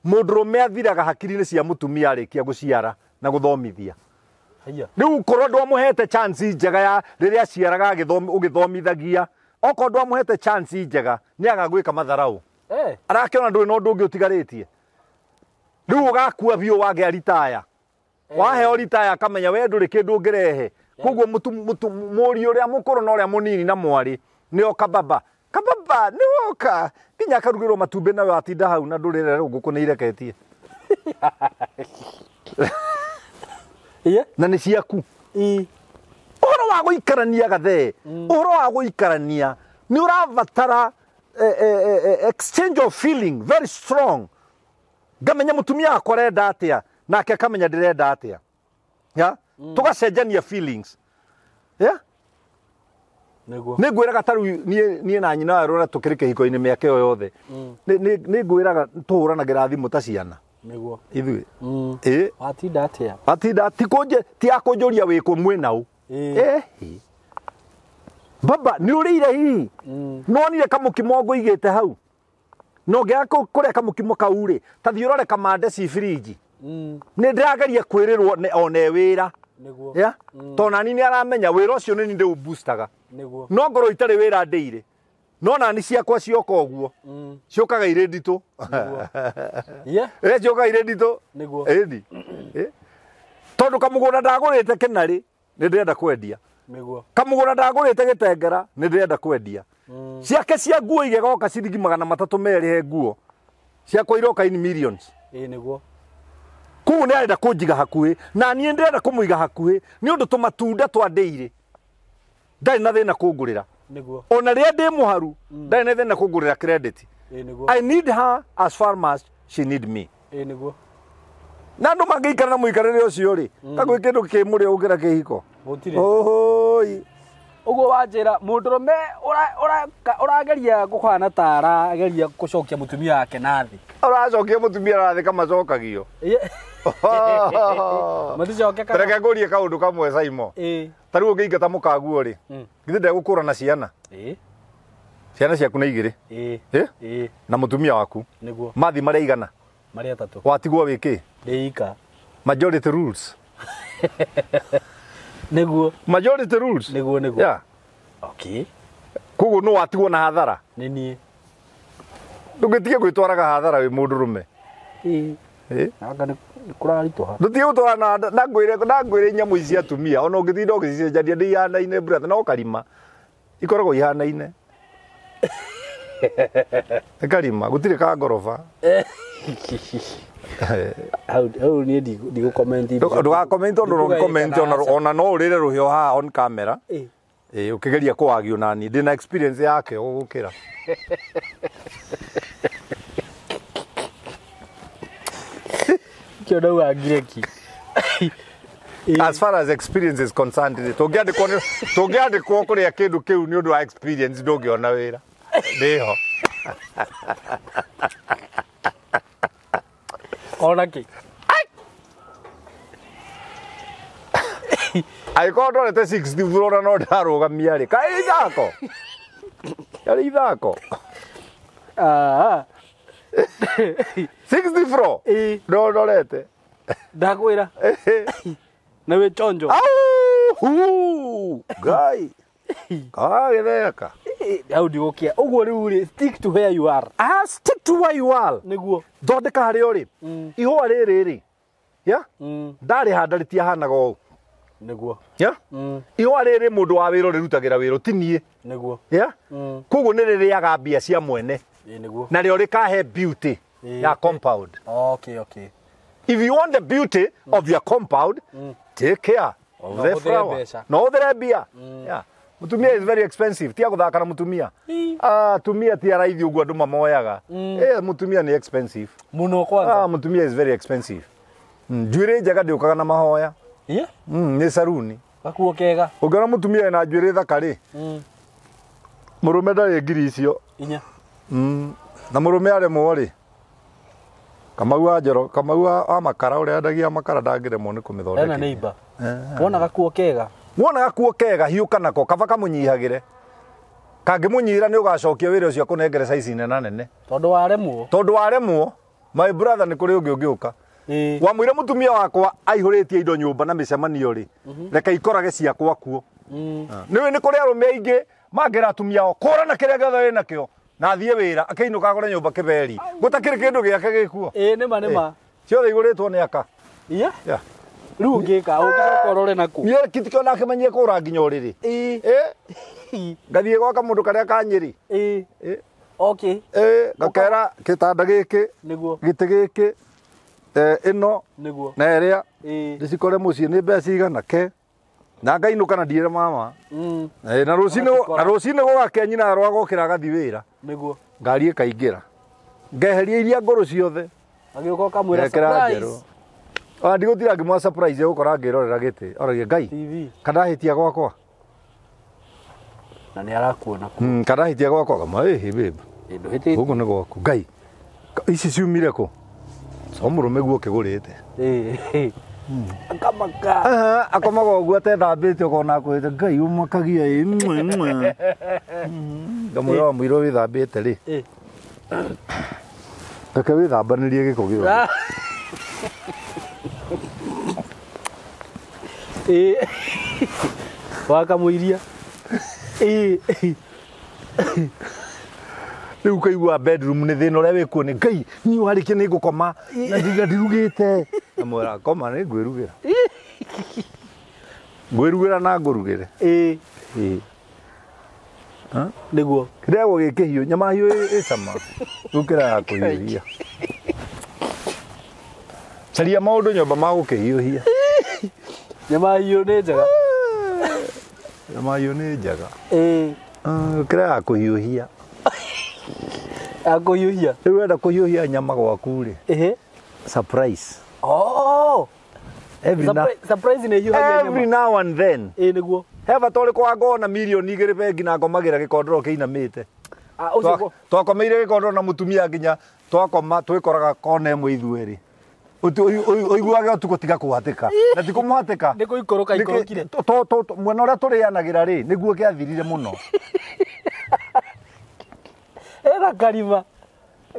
mũndũrũme athiraga hakiri-inĩ cia mũtumia arĩkia gũciara na gũthomithia. Rĩu korwo ndwamũhete chance njega ya rĩrĩa aciaraga ũgĩthomithagia, okorwo ndwamũhete chance njega nĩ agagwĩka matharau. Arakĩona ndũrĩ na ũndũ ũngĩ ũtigarĩtie. Rĩu ũgakua biũ wagĩa ritaya. Waheo ritaya akamenya we ndũrĩ kĩndũ ũngĩrehe. Koguo mũriũ ũrĩa mũkũrũ na ũrĩa mũnini na mwarĩ nĩo kababa. Kababa nĩ woka nginya akarugĩrwo matumbĩ nawe watinda hau na ndũrĩre rĩu ngũkũ nĩ ireketie. Na nĩ ciaku. Ũhoro wa gũikarania gathee, ũhoro wa gũikarania nĩ ũrabatara exchange of feeling very strong. Ngamenya mũtumia wakwa arenda atĩa nake akamenya ndĩrenda atĩa. Yeah? Tũgacenjania feelings. Yeah? Nĩguo. Nĩ ngwĩraga ta rĩu niĩ na nyina wa rũra tũkĩrĩ kĩhiko-inĩ mĩaka ĩyo yothe. Nĩ ngwĩraga tũhũranagĩra thimũ ta ciana. Nĩguo. Ithuĩ. Ĩĩ. Watinda atĩa? Watinda ti akũnjũria wĩkũ mwĩna ũ. Baba nĩ ũrĩire hihi? Nonire kamũkimo ngũigĩte hau. No ngĩaga kũrĩa kamũkimo kau rĩ, ta thiĩ ũrore kamande ci firinji. Nĩ ndĩrageria kwĩrĩrwo one wĩra. Nĩguo. Yeah? Tondũ nani nĩ aramenya wĩra ũcio nĩ niĩ ndĩũboostaga. Nĩguo. No ngorwo itarĩ wĩra ndĩire. No nani ciakwa cioka ũguo. Ciũkaga irĩ nditũ. Yeah. Ciũkaga irĩ nditũ. Nĩguo. Ĩni. Tondũ kamũgũnda ndagũrĩte kĩnarĩ, nĩ ndĩrenda kwendia. Nĩguo. Kamũgũnda ndagũrĩte gĩtengera, nĩ ndĩrenda kwendia. Ciake cia nguo igegoka ciringi 302 he nguo. Ciakwa iroka in millions. Ĩĩ nĩguo. Koguo nĩ arenda kũnjiga hakuhĩ, na niĩ ndĩrenda kũmũiga hakuhĩ nĩ ũndũ tũmatunda twandĩire. Ndarĩ na thĩna kũngũrĩra. Nĩguo. Ona rĩrĩa ndĩ mũharu, ndarĩ na thĩna kũngũrĩra credit. Ĩĩ nĩguo. I need her as far as she need me. Ĩĩ nĩguo. Na andũ mangĩikara na mũikarĩre ũcio rĩ, kagwĩ kĩndũ kĩmũrĩa ũngĩra kĩhiko. Gũtirĩ. Ũhũi. Ũguo wanjĩra mũndũrũme ũrageria gũkwana ta arageria gũcokia mũtumia wake na thĩ. Ũracokia mũtumia na thĩ kamacokagio. Maticokekaga. Reke ngũrie kaũndũ kamwe Saimo. Ĩĩ. Ta rĩu ũngĩingata mũkaguo rĩ, githĩ ndegũkũra na ciana? Ĩĩ. Ciana ciaku nĩ igĩrĩ. Ĩĩ. Ĩĩ? Ĩĩ. Na mũtumia waku. Nĩguo. Mathi marĩa igana? Marĩ atatũ. Watigwo wĩkĩ? Ndĩ ika. Majority rules. Nĩguo. Majority rules. Nĩguo nĩguo. Yeah. Okay. Koguo no watigwo na hathara. Nĩ niĩ. Ndũngĩtige gwĩtwaraga hathara wĩ mũndũrũme. Ĩĩ. Eh? Anga nĩ kũraritũha. Ndũtige gũtwara na ndangwĩre nyamũ ici cia atumia ona ũngĩtinda ũgĩcicenjania ndĩ ihanaine brother no karima. Ikoragwo ihanaine. Nĩ karima gũtirĩ ka ngoroba. Hau hau niĩ ndigũ-comment. Ndũga-comment tondũ ndũngĩ-comment ona no ũrĩre rũhĩa haha on camera. Ĩĩ. Ĩĩ ũkĩgeria kũwagio nani ndĩna experience yake gũgũkĩra. Kĩo ndauga ngireki. As far as experience is concerned tũngĩandĩkwo tũngĩandĩkwo kũrĩa kĩndũ kĩu nĩ ũndũ wa experience ndũngĩona wĩra. Ndĩho. Ona kĩ? Angĩkorwo ndorete 60 burona no ndarũgamia rĩ kaĩ ithako? Yarĩ ithako. Ah. 60 floor? Ĩĩ. No ndorete. Ndakwĩra. Na wĩ chonjo. Au! Ngai. Kagĩtheka. Hau ndigũkĩa. Ũguo rĩu rĩ stick to where you are. Ah, stick to where you are. Nĩguo. Thondeka harĩa ũrĩ. Ihũa rĩrĩ rĩ. Yeah? Ndarĩhanda rĩtiahanaga ũũ. Nĩguo. Yeah? Ihũa rĩrĩ mũndũ wa wĩra ũrĩrutagĩra wĩra ti niĩ. Nĩguo. Yeah? Koguo nĩ rĩrĩaga mbia cia mwene. Ĩĩ nĩguo. Na rĩo rĩkahe beauty ya compound. Okay, okay. If you want the beauty of your compound, take care of No the ũhũthĩre flower. mbeca. No ũhũthĩre mbia. Yeah. Mutumia is very expensive. Tia gũthaka na mutumia. Ah, atumia ti araithi ũguo andũ mamoyaga. Eh, mutumia nĩ expensive. Mũno kwanza. Ah, mutumia is very expensive. Njuĩrĩ njega ndĩũkaga na mahoya. Yeah. Nĩ saruni. Gakuo kega. Ũngĩona mutumia ena njuĩrĩ thaka rĩ, mũrũme ndarĩ ngiri icio. Inya. Na mũrũme aremwo rĩ, Kamau wa Njoro, Kamau wa makara ũrĩa endagia makara ndangĩremwo nĩ kũmĩthondeka. Ena neighbor. Wona gakuo kega. Wona gakuo kega hiũka nako kaba kamũnyihagĩre. Kangĩmũnyihĩra nĩ ũgacokia wĩra ũcio akũnengere size nene nene. Tondũ waremwo. Tondũ waremwo, my brother nĩ kũrĩ ũngĩ ũngĩũka. Ĩĩ. Wamwĩra mũtumia wakwa aihũrĩtie indo nyũmba na mĩcemanio rĩ, reke ikorage ciakwa kuo. Nĩũĩ nĩ kũrĩ arũme aingĩ mangĩra atumia ao kũra na kĩrĩa gĩothe wĩnakĩo na athiĩ wĩra akĩinũka agũre nyũmba kĩberi gũtakĩrĩ kĩndũ gĩake gĩkuo. Ĩĩ nĩma nĩma. Ciothe igũrĩtwo nĩ aka. Iya. Yeah. Rĩu ũngĩka ũngĩcoka ũrore naku. Niĩ kitikio nakĩmenyie kũra nginya ũrĩrĩ. Ĩĩ. Ĩ ngathiĩ gwaka mũndũ karĩa ka Nyĩrĩ. Ĩĩ. Ĩ Okay. ĩ ngakera gĩtanda gĩkĩ Nĩguo. gĩtĩ gĩkĩ ĩno Nĩguo. na ĩrĩa Ĩĩ. ndĩcikore mũciĩ nĩ mbeca cigana ke na ngainũka na ndiĩre mama. Na rũcinĩ Ũgacikora. na rũcinĩ gũgakĩa nyina arwa gokĩra agathiĩ wĩra Nĩguo. ngari ĩkaingĩra ngeheria iria ngũrũ ciothe Agĩũka ũkamwĩra ngekĩra surprise. njerũ. Ona ndigũtira ngĩmwa surprise egũkora ngĩrorera gĩtĩ oragia Ngai TV. kana hĩtia gwakwa. Na nĩ arakuona ku. Kana hĩtia gwakwa kama ĩhĩ babe. Ĩ ndũhĩtĩtie. Gũkũ nĩ gwaku Ngai ici ciumire kũ? O mũrũme guo ũkĩgũrĩte. Ĩĩ. Akamaka. Aha, akomaga ũguo atethambĩte ũkona akwĩte Ngai ũmakagia ĩ. Ngamwĩra wa mũirũ wĩthambĩte rĩ. Ĩ. Reke wĩthambanĩrie gĩko gĩothe. Ĩ. Wakamũiria. Ĩ. Rĩu ũkaigua bedroom nĩ thĩna ũrĩa wĩkuo nĩ Ngai niĩ warĩkia nĩ ngũkoma na ndirugĩte. Ngamwĩra koma nĩ ngwĩrugĩra. Ngwĩrugĩra na ngũrugĩre. Ĩ. Ĩ. Nĩguo. Kĩrĩagwo gĩ kĩhiũ, nyama hiũ ĩ cama gũkĩra ya kũhiũhia. Caria maũndũ nyũmba ma gũkĩhiũhia. Nyama hiũ nĩ njega. Nyama hiũ nĩ njega. Ĩ. Gũkĩra ya kũhiũhia. Ya kũhiũhia. Rĩu wenda kũhiũhia nyama gwaku rĩ. Ĩhĩ. Surprise. Oh. Every now, Surprise nĩ hiũhagia nyama. every now and then. Ĩ nĩguo. He bata ũrĩkũ wangona mirioni igĩrĩ bengi na ngomagĩra gĩkondoro kĩinamĩte. Ah, ũcio Twakomeire gĩkondoro na mũtumia nginya twakoma twĩkoraga kona ĩmwe ithuerĩ. Ũiguage ũtukũ tiga kũhatĩka. Na ti kũmũhatĩka. Nĩ kũikũrũka ikũrũkire. Mwena ũrĩa tũrĩanagĩra rĩ nĩguo kĩathirire mũno. Ena karima.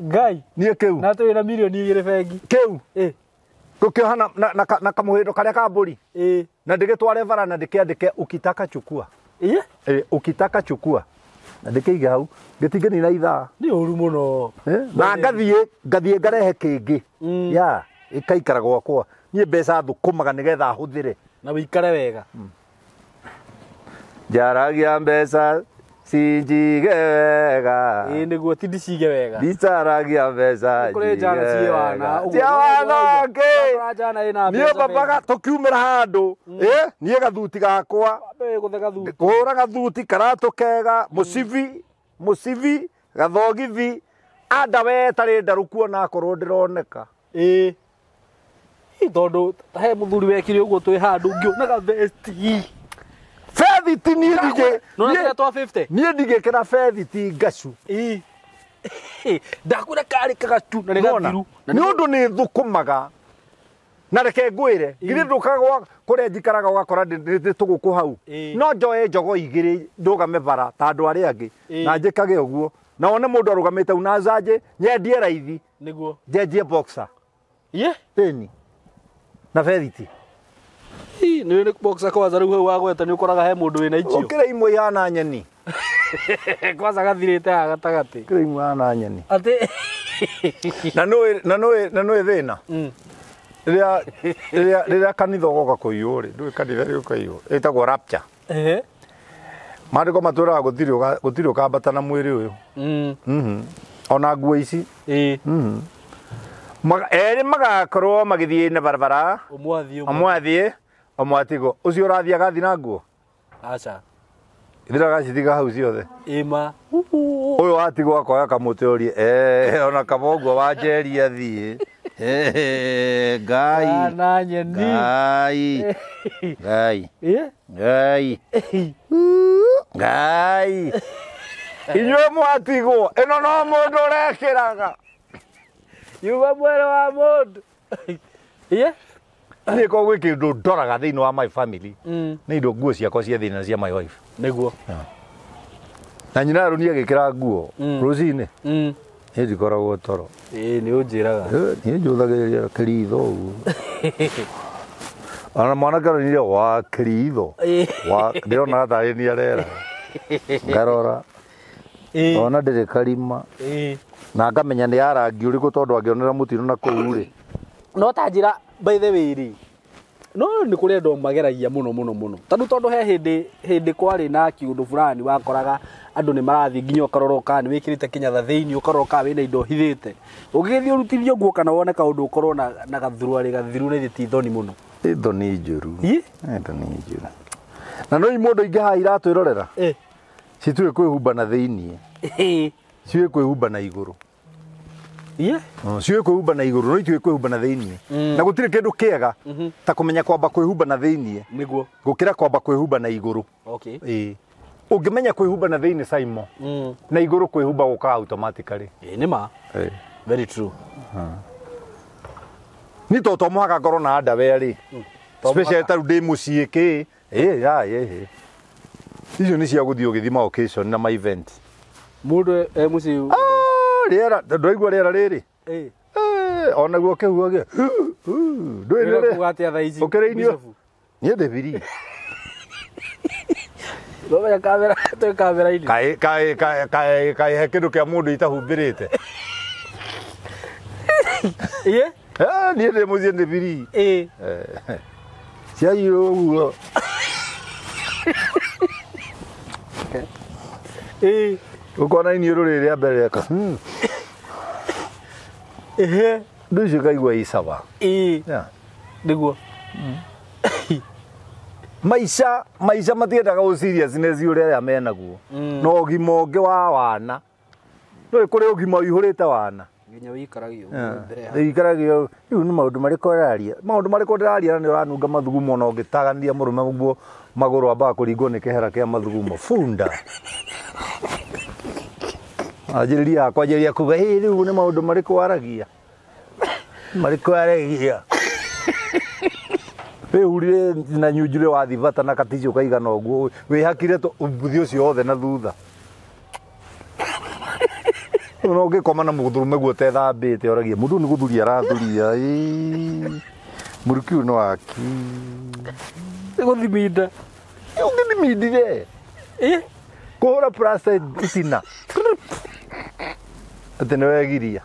Ngai niĩ kĩu na twĩ na milioni 2 bengi kĩu ĩ ngũkĩoha na kamũhĩndo karĩa ka mbũri ĩ na ndĩgĩtware bara na ndĩkĩandĩke ukitaka chukua. Ĩ Ukitaka chukua na ndĩkĩige hau gĩtingĩnina ithaa. Nĩ ũru mũno. Na ngathiĩ ngarehe kĩngĩ ya ĩkaikara gwakwa. Niĩ mbeca thũkũmaga nĩgetha hũthĩre na wĩikare wega. Njaragia mbeca cinjige wega. Ĩ nĩguo ti ndicige wega. Ndicaragia mbeca kũrĩ njana ciĩ wana. Cia wana kĩ? Ũgakora njana ĩna mbeca. Niĩ bambaga tũkiumĩra handũ niĩ gathuti gakwa kũhũra gathuti karatũ kega mũcibi gathogithi andawe ĩtarĩ ndarũku ona akorwo ndĩroneka. Ĩ tondũ he mũthuri wekire ũguo twĩ handũ ngĩonaga vesti bethiti niĩ ndigĩ nona kĩrĩa twa 50 niĩ ndigĩkĩra bethiti ngacu. Ĩ ndakwĩra karĩ kagacu na nĩ gathiru nĩ ũndũ nĩ thũkũmaga na reke ngwĩre ngiri ndũkaga kũrĩa njikaraga ũgakora ndĩ tũgũkũ hau no njoe njogo igĩrĩ ndũgame bara ta andũ arĩa angĩ na njĩkage ũguo na wone mũndũ arũgamĩte hau na njanjĩ nyendie raithi nĩguo njenjie boxer ye ĩni na bethiti. Nĩ nĩ boxer kwanza rĩu hau wagweta nĩ ũkoraga he mũndũ wĩna icio ũkĩra imwe ihana nyeni kwanza gathirĩte haha gatagatĩ ũkĩra imwe ihana nyeni atĩ na nĩũĩ thĩna rĩrĩa kanitha ũgoka kũiywo rĩ ndũĩ kanitha rĩ ũkaiywo ĩtagwo rapture. Maandĩko matwĩraga gũtirĩ ũkambata na mwĩrĩ ũyũ ona nguo ici erĩ magakorwo magĩthiĩ na barabara ũmwe athiĩ ũmwe atigwo. Ũcio ũrathiĩ agathiĩ na nguo aca ithiraga agacitiga hau ciothe. Ĩma ũyũ watigwo akoya kamũtĩ ũrie ona kaba ũguo wanjeria athiĩ. Ngai na nyeni Ngai Ngai Ngai Ngai inyuĩ mwatigwo ĩno no mũndũ ũrekĩraga yuma mwĩrĩ wa mũndũ. Niĩ korwo gwĩ kĩndũ ndoraga thĩinĩ wa my family nĩ indo nguo ciakwa cia thĩinĩ na cia my wife nĩguo. Na nyina arũni agĩkĩra nguo rũcinĩ niĩ ndikoragwo toro. Ĩ nĩ ũnjĩraga niĩ njũthagĩrĩria kĩritho ũguo ona mwanake aronire wa kĩritho ndĩronaga tarĩ niĩ arera ngarora ona ndĩrĩ karima na ngamenya nĩ ya rangi ũrĩkũ tondũ angĩonera mũtino na kũu rĩ no ta njĩra by the way rĩ no nĩ kũrĩ andũ mageragia mũno mũno mũno tondũ he hĩndĩ kwarĩ na kĩũndũ fulani wakoraga andũ nĩ marathiĩ nginya ũkarora ũkaa nĩ wĩkĩrĩte kĩnyatha thĩinĩ ũkarora ũkaa wĩna indo hithĩte ũgĩgĩthiĩ ũrutithio nguo kana wone kaũndũ ũkorwo na gathuruarĩ gathiru na ti thoni mũno. Ĩ thoni njũru. Ĩ thoni njũru. Na no mũndũ ingĩ haha iratwĩrorera cituĩ kwĩhumba na thĩinĩ ciũĩ kwĩhumba na igũrũ. Ciũĩ kwĩhumba na igũrũ no itiũĩ kwĩhumba na thĩinĩ na gũtirĩ kĩndũ kĩega ta kũmenya kwamba kwĩhumba na thĩinĩ nĩguo gũkĩra kwamba kwĩhumba na igũrũ. Okay. Ĩ ũngĩmenya kwĩhumba na thĩinĩ Simon na igũrũ kwĩhumba gũkaga automatically. Ĩ nĩ ma. Very true. Ni to mũhaka ngorwo na underwear rĩ special ta rĩu ndĩ mũciĩ kĩ ĩ ya ĩ icio nĩ cia gũthiĩ ũgĩthima occasion na ma event mũndũ e mũciĩ rĩera ndwaigua rĩera rĩrĩ onaguo kĩhuho gĩ ndũĩ rĩ atĩa thaa ici ũkĩrĩ inyuĩ niĩ ndĩ biri ndũmenya kamera twĩ kamera-inĩ kaĩ kaĩ kaĩ kaĩ he kĩndũ kĩa mũndũ itahumbĩrĩte. Ĩ niĩ ndĩ mũciĩ ndĩ biri ĩ ciaiyũrwo ũguo ĩ ũkona iniũrũ rĩrĩ rĩa mbere rĩaka ehe ndũ icio ikaigua ĩ sawa. Ĩ nĩguo maica matiendaga ũ seriousness ũrĩa arĩa menaguo no ũgima ũngĩ wa wana ndũĩ kũrĩ ũgima ũihũrĩte wana nginya wĩikaragio mbere ya wĩikaragio rĩu nĩ maũndũ marĩkũ ũraria maũndũ marĩkũ ndĩraria na nĩ ũranunga mathugumo na ũngĩtagania mũrũme ũguo magũrũ ambaga kũringwo nĩ kĩhera kĩa mathugumo bunda anjĩrĩria kwanjĩrĩria kuga ĩ rĩu nĩ maũndũ marĩkũ waragia marĩkũ waragia wĩhurire na nyunjure wathi bata na katicio kaigana ũguo wĩhakire ũbuthi ũcio wothe na thutha. No ũngĩkoma na mũndũrũme guo ũtethambĩte oragie mũndũ nĩ gũthuria arathuria ĩĩ mũruki ũyũ no aki gũthiminda ũngĩthimindire kũhũra plasta itina atĩ nĩ wegiria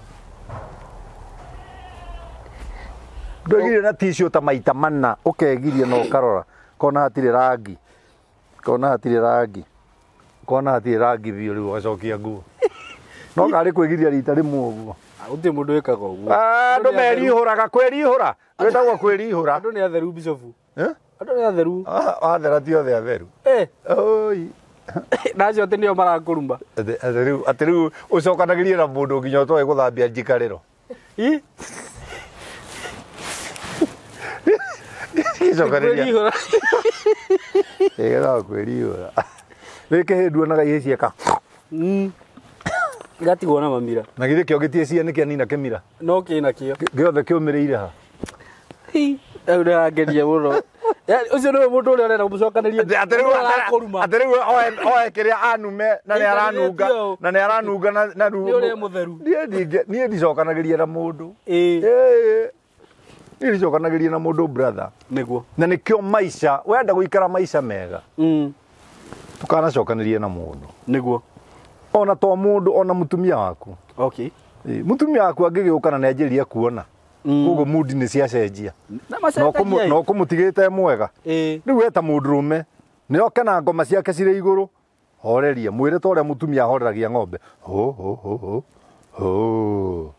ndwegiria na tissue ta maita mana ũkegiria na ũkarora kona hatirĩ rangi kona hatirĩ rangi kona hatirĩ rangi biũ rĩu ũgacokia nguo no karĩ kwĩgiria rita rĩmwe ũguo gũtirĩ mũndũ wĩkaga ũguo andũ merihũraga kwĩrihũra gwĩtagwo kwĩrihũra andũ nĩ atheru bicobu andũ nĩ atheru athera ti othe atheru oi na acio atĩ nĩo marakũruma atĩ rĩu ũcokanagĩrie na mũndũ nginya ũtoĩ gũthambia njikarĩro gĩcokanĩria ĩgethaga kwĩrihũra wĩ kĩhĩ nduonaga ihĩ cieka igatigwo na mamira na githĩ kĩo gĩtiĩcie nĩ kĩanina kĩmira no kĩna kĩo gĩothe kĩũmĩrĩire ha rĩu nĩrangeria mũno ũcio nĩwe mũndũ ũrĩa ũrenda kũmũcokanĩria atĩ rĩu oe kĩrĩa anume na nĩ aranunga na nĩ aranunga na nĩ ũrĩa mũtheru niĩ ndicokanagĩria na mũndũ niĩ ndicokanagĩria na mũndũ brother nĩguo na nĩkĩo maica wenda gũikara maica mega ndũkanacokanĩrie na mũndũ nĩguo ona to mũndũ ona mũtumia waku okay mũtumia waku angĩgĩũka na nĩanjĩrĩria kuona koguo mood nĩ ciacenjia no kũmũtigĩte mwega rĩu eta mũndũrũme nĩ oke na ngoma ciake cirĩ igũrũ horeria mwĩre ta ũrĩa mũtumia ahoreragia ng'ombe ho ho ho ho ho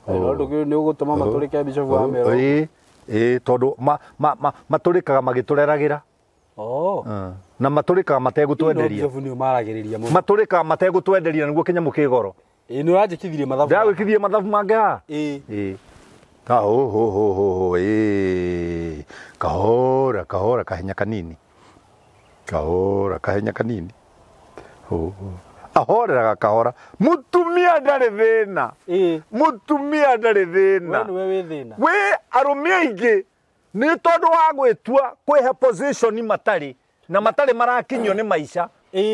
no nĩ ũgũtũma matũrĩke bicobu wa mero ĩĩ tondũ matũrĩkaga magĩtũreragĩra na matũrĩkaga mategũtwenderia matũrĩkaga mategũtwenderia nĩguo kĩnyamũ kĩ goro nĩ ũranjĩkithirie mathabu ndĩragwĩkithie mathabu mangĩ haha ĩĩ ka ho ho ho ho ho kahora kahora kahenya kanini kahora kahenya kanini ho ahoreraga kahora mutumia ndarĩ thĩna mutumia ndarĩ thĩna wĩ arũme aingĩ nĩ tondũ wa gwĩtua kwĩhe position matarĩ na matarĩ marakinyio nĩ maica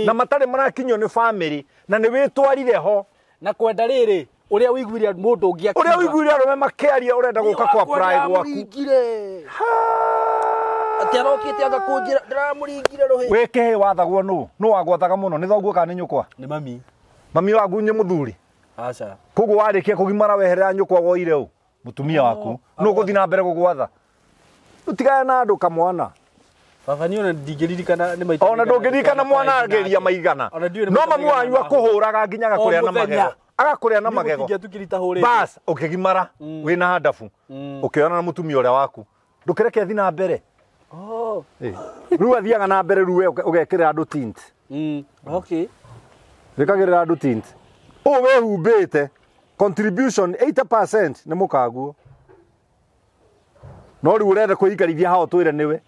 na matarĩ marakinyio nĩ family na nĩ wĩtwarire ho na kwenda rĩrĩ ũrĩa ũiguire mũndũ ũngĩ ũrĩa ũiguire arũme makĩaria ũrenda gũka kwa apply gwaku atĩ arokĩte anga kũnjĩra ndĩramũringire rũhĩ wĩ kĩhĩ wathagwo nũ nũ wagwathaga mũno nĩ thoguo kana nĩ nyũkwa nĩ mami mami waku nĩ mũthuri aca koguo warĩkia kũgimara weherera nyũkwa woire ũ mũtumia waku nũ ũgũthiĩ na mbere gũgwatha ũtigane na andũ kamwana baba niĩ ona ndingĩririkana nĩ maita ona ndũngĩririkana mwana ageria maigana no mami wanyu akũhũraga nginya agakũrĩa na magego agakũrĩa na magego bas ũkĩgimara wĩna handabu ũkĩona na mũtumia ũrĩa waku ndũkĩreke athi na mbere rĩu athiaga na mbere rĩu we ũgekĩrĩra andũ tint okay wĩkagĩrĩra andũ tint ũũ wĩhumbĩte contribution 80% nĩ mũkaguo no rĩu ũrenda kwĩikarithia haha ũtwĩre nĩwe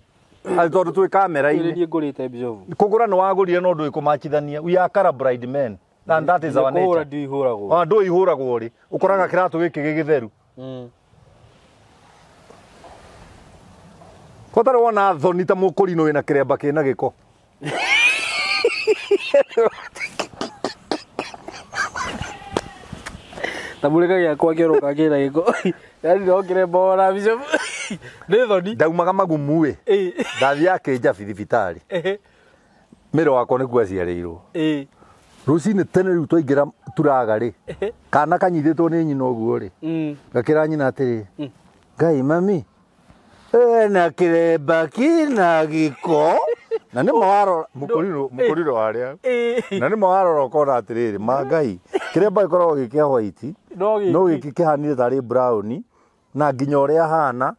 atĩ tondũ twĩ kamera-inĩ niĩ ngũrĩte bicobu kũgũra nĩ wagũrire no ndũĩ kũmachithania we are color blind men and that is our nature kũhũra ndũĩ ihũragwo ona ndũĩ ihũragwo rĩ ũkoraga kĩratũ gĩkĩ gĩ gĩtheru kotarĩ wona thoni ta mũkũrinũ wĩna kĩremba kĩna gĩko ta mũrĩka gĩakwa kĩoroka kĩna gĩko yani no kĩremba wona bicobu nĩ thoni ndaumaga magumu ĩ ndathiaga kĩnjabi thibitarĩ mĩrĩ wakwa nĩkuo aciarĩirwo rũcinĩ tene rĩu twaingĩra turaga rĩ kana kanyitĩtwo nĩ nyina ũguo rĩ gakĩra nyina atĩrĩ ngai mami ena kĩremba kĩna gĩko na nĩma warora mũkũrinũ warĩa na nĩma warora ũkona atĩrĩrĩ ma ngai kĩremba gĩkoragwo gĩ kĩa white no gĩkĩ kĩhanire tarĩ brown na nginya ũrĩa ahana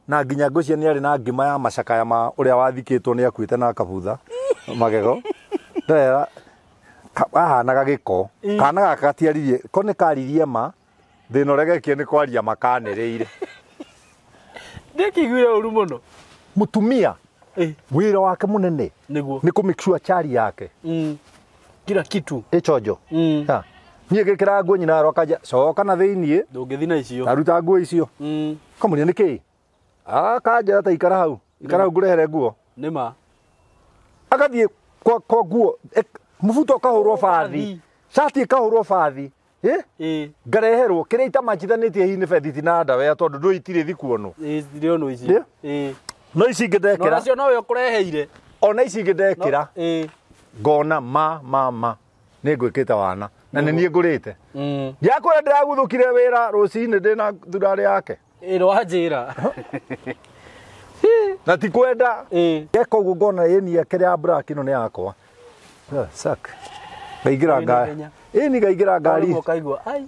na nginya ngũcia nĩ arĩ na ngima ya macakaya ma ũrĩa wathikĩtwo nĩ akuĩte na akabutha magego ndera ahanaga gĩko kana gaka gatiaririe ko nĩ karirie ma thĩna ũrĩa gekie nĩ kwaria makanĩrĩire ndĩkĩiguire ũru mũno mũtumia wĩra wake mũnene nĩguo nĩ kũ make sure chari yake kila kitu ĩchonjo niĩ ngĩkĩra nguo nyina aroka coka na thĩiniĩ ndũngĩthi na icio aruta nguo icio kamũria nĩ kĩĩ akanjĩra ta ikara hau ikara hau ngũrehere nguo nĩma agathiĩ kwa nguo mũbuto ũkahũrwo bathi cati ĩkahũrwo bathi Ngareherwo kĩrĩa itamachithanĩtie hihi nĩ bethiti na ndawea tondũ ndũĩ itirĩ thikuonwo. Itirĩ ici. No ici ingĩ ndekĩra. No nacio nowe ũkũreheire. Ona ici ingĩ ndekĩra. Ngona ma nĩ ngwĩkĩte wana na nĩ niĩ ngũrĩte. Ndiakwĩra ndĩraguthũkire wĩra rũcinĩ ndĩna thurarĩ yake. Ĩrwanjĩra. Na ti kwenda. Ngeka ũguo ngona ĩni yake ya black ĩno nĩ yakwa. Sack. Ngaingĩra ngari. Ĩni ngaingĩra ngari.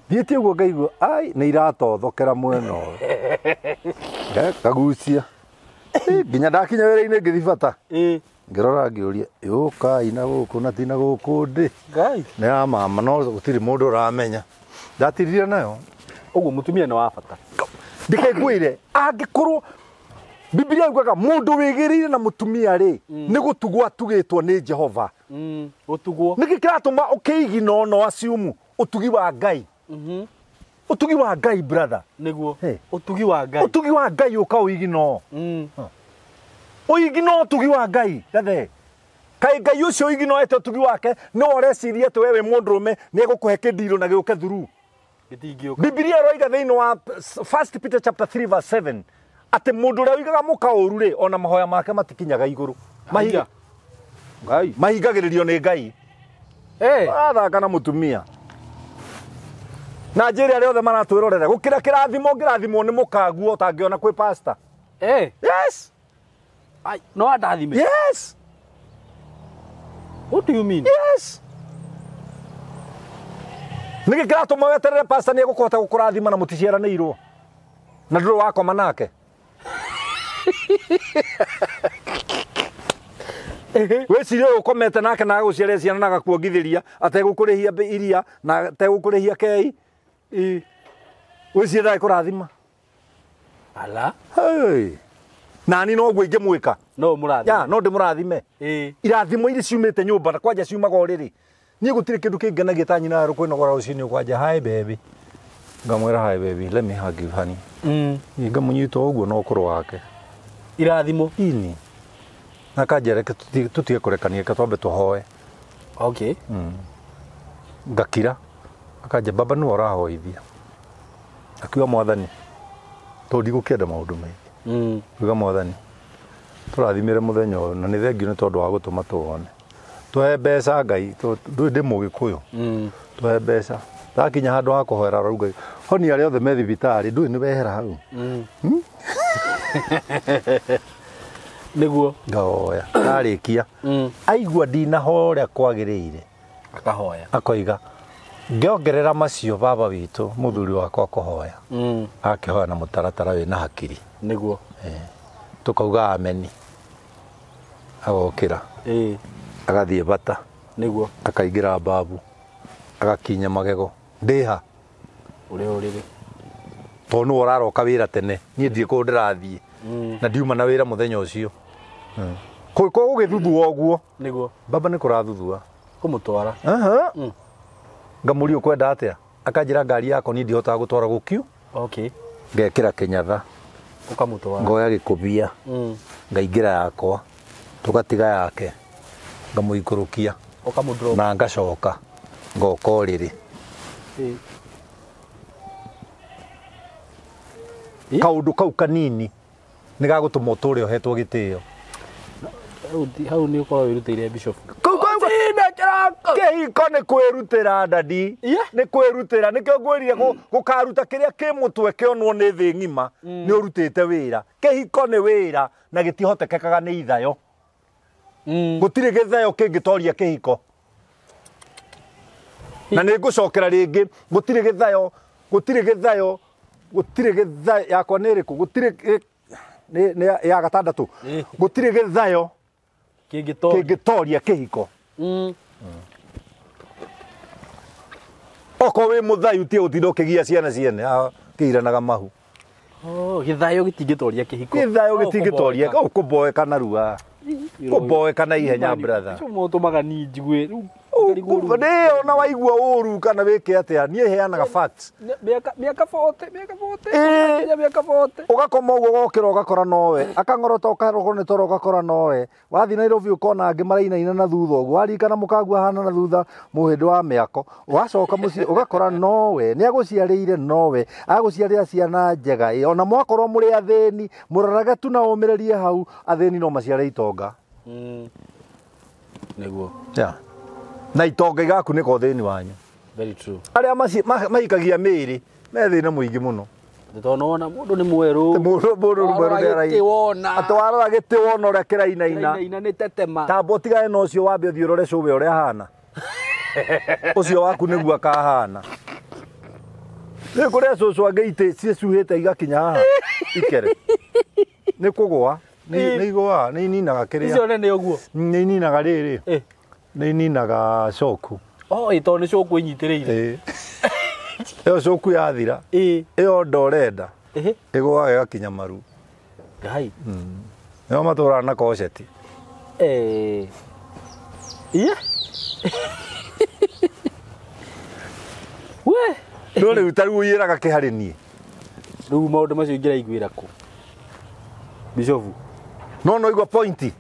Thiĩte ũguo ngaigua ai nĩ iratothokera mwena ũyũ. Ngagucia. Nginya ndakinya wĩra-inĩ ngĩthiĩ bata. Ngĩrora ngĩũria yũkai na gũkũ na ti na gũkũ ndĩ. Ngai. Nĩ ya mama no gũtirĩ mũndũ ũramenya. Ndatirire nayo. Ũguo mũtumia nĩ wa bata. Ndikengwĩre angĩkorwo Biblia yugaga mũndũ wĩgĩrĩire na mũtumia rĩ nĩ gũtugwo atugĩtwo nĩ Jehova. Gũtugwo. Nĩkĩ kĩratũma ũkĩigino no assume ũtugi wa Ngai. Ũtugi wa Ngai brother. Nĩguo. Ũtugi wa Ngai. Ũtugi wa Ngai ũka ũigino. Ũigino ũtugi wa Ngai gathe. Kaĩ Ngai ũcio ũiginoete ũtugi wake no ũreciria atĩ we wĩ mũndũrũme nĩ egũkũhe kĩndirũ na gĩũke thuru. Gĩtingĩũka. Biblia ĩroiga thĩinĩ wa 1 Peter chapter 3 verse 7 atĩ mũndũ ũrĩa ũigaga mũka ũru rĩ ona mahoya make matikinyaga igũrũ. Mahiga. Ngai. Mahingagĩrĩrio nĩ Ngai. Arathaka na mũtumia. Na njĩre arĩa othe maratwĩrorera gũkĩra kĩrathimo ngĩrathimwo nĩ mũkaguo ũtangĩona kwĩ pastor. Yes. Ai, no andathime. Yes. What do you mean? Yes. Nĩkĩ kĩratũma weterere pastor nĩ egũkũhota gũkũrathima na mũticiaranĩirwo na ndũrĩ wakoma nake? Wĩcirie ũyũ ũkomete nake na agũciarĩra ciana na agakuongithĩria ategũkũrĩhia iria na ategũkũrĩhia kei. Wĩcirie ndagĩkũrathima. Ala. Hey. Nani no guo ingĩmwĩka. No mũrathime. Ya, no ndĩmũrathime. Irathimo iria ciumĩte nyũmba na kwanja ciumaga ũrĩrĩ. Niĩ gũtirĩ kĩndũ kĩngenagia ta nyina kwĩnogora rũcinĩ kwanja hi baby. Ngamwĩra hi baby, let me hug you honey. Ngamũnyita ũguo na ũkũrũ wake. Irathimo. Ini. Na kanjĩra reke tũtige kũrekania reke twambe tũhoe. Okay. Ngakira. Akanja baba nĩwe ũrahoithia. Akiuga mwathani tondũ ndigũkĩenda maũndũ maingĩ. Akiuga mwathani tũrathimĩre mũthenya ũyũ na nĩ thengiũ nĩ tondũ wa gũtũma tũwone. Tũhe mbeca Ngai, ndũĩ ndĩ mũgĩkũyũ. Tũhe mbeca. Ndakinya handũ ha kũhoera rau Ngai. Honi arĩa othe me thibitarĩ ndũĩ nĩ wehera hau. Nĩguo. Ngahoya. Ndarĩkia. Aigua ndinahoya kwagĩrĩire. Akahoya. Akoiga ngĩongerera macio baba witũ mũthuri wakwa kũhoya. Akĩhoya na mũtaratara wĩna hakiri. Nĩguo. Tũkauga ameni. Agokĩra. Agathiĩ bata. Nĩguo. Akaingĩra babu. Agakinya magego. Ndĩha. Ũrĩa ũrĩrĩ. Tondũ nĩwe ũraroka wĩra tene. Niĩ ndirĩ kũndũ ndĩrathiĩ. Na ndiuma na wĩra mũthenya ũcio. Kũngĩkorwo gũgĩthuthua ũguo. Nĩguo. Baba nĩ kũrathuthua. Kũmũtwara. Ngamũria ũkwenda atĩa? Akanjĩra ngari yakwa niĩ ndihotaga gũtwara gũkiu. Okay. Ngekĩra kĩnyatha. Ũkamũtwara. Ngoya gĩkũbia. Ngaingĩra yakwa. Tũgatiga yake. Ngamũikũrũkia. Ũkamũdrop. Na ngacoka. Ngoka ũrĩrĩ. Kaũndũ kau kanini nĩ gagũtũma ũtũre ũhetwo gĩtĩo. Hau nĩ ũkorwo wĩrutĩire bishop. Kĩhiko nĩ kwĩrutĩra dadi. Nĩ kwĩrutĩra nĩkĩo ngwĩrire gũkaruta kĩrĩa kĩ mũtwe kĩonwo nĩ thĩ ng'ima nĩ ũrutĩte wĩra. Kĩhiko nĩ wĩra na gĩtihotekekaga nĩ ithayo. Gũtirĩ gĩthayo kĩngĩtoria kĩhiko. Na nĩ ngũcokera rĩngĩ gũtirĩ gĩthayo, gũtirĩ gĩthayo, gũtirĩ gĩthayo yakwa nĩ ĩrĩkũ? Gũtirĩ nĩ ya gatandatũ. Gũtirĩ gĩthayo kĩngĩtoria kĩhiko. Okorwo wĩ mũthayu tie gũtinda ũkĩgia ciana ciene kĩiranaga mahu. Gĩthayo gĩtingĩtoria kĩhiko. Gĩthayo gĩtingĩtoria ũkũmboeka narua. Kũmboeka na ihenya brother. Ũcio mũtũmaga niĩ njigue. Nĩ ona waigua ũru kana wĩke atĩa, niĩ heanaga facts. Mĩaka 40, mĩaka 40, mĩaka 40. Ũgakoma ũguo ũgokĩra ũgakora nowe, akang'orota ũkarogwo nĩ toro ũgakora nowe, wathiĩ Nairobi ũkona angĩ marainaina na thutha ũguo, waririkana mũkagua hana na thutha mũhĩndĩ wa mĩako, wacoka mũciĩ ũgakora nowe, nĩ agũciarĩire nowe, agũciarĩra ciana njega, ona mwakorwo mũrĩ athĩni, mũrorage tu na ũmĩrĩrie hau, athĩni no maciare itonga. Nĩguo. Yeah. Na itonga igakunĩka ũthĩni wanyu. Very true. Arĩa mahikagia mĩĩrĩ me thĩna mũingĩ mũno. Tondũ nĩwona mũndũ nĩ mwerũ. Mũndũ mwerũ nĩ gĩtĩ wona. Atĩ warora gĩtĩ wona ũrĩa kĩrainaina. Kĩrainaina nĩ tetema. Tamba ũtigane na ũcio wambe ũthiĩ ũrore cũwe ũrĩa ahana. Ũcio waku nĩguo akahana. Nĩ kũrĩa cũcũ angĩ itĩ ciĩcuhĩte igakinya haha ikere. Nĩ kũgũa. Nĩ igũaga, nĩ ininaga kĩrĩa. Icio nene ũguo. Nĩ ininaga rĩrĩ. Nĩ ininaga coku. Oh, ĩ tondũ nĩ coku ĩnyitĩrĩire. Ĩyo coku yathira. Ĩyo ndorenda. Ĩgũaga ĩgakinya maru. Ngai. Nĩo matũraga na koceti. Iye. We. No rĩu ta rĩu ũiyĩraga kĩ harĩ niĩ? Rĩu maũndũ macio ingĩraiguĩra kũ? Bishofu. No no igua pointi.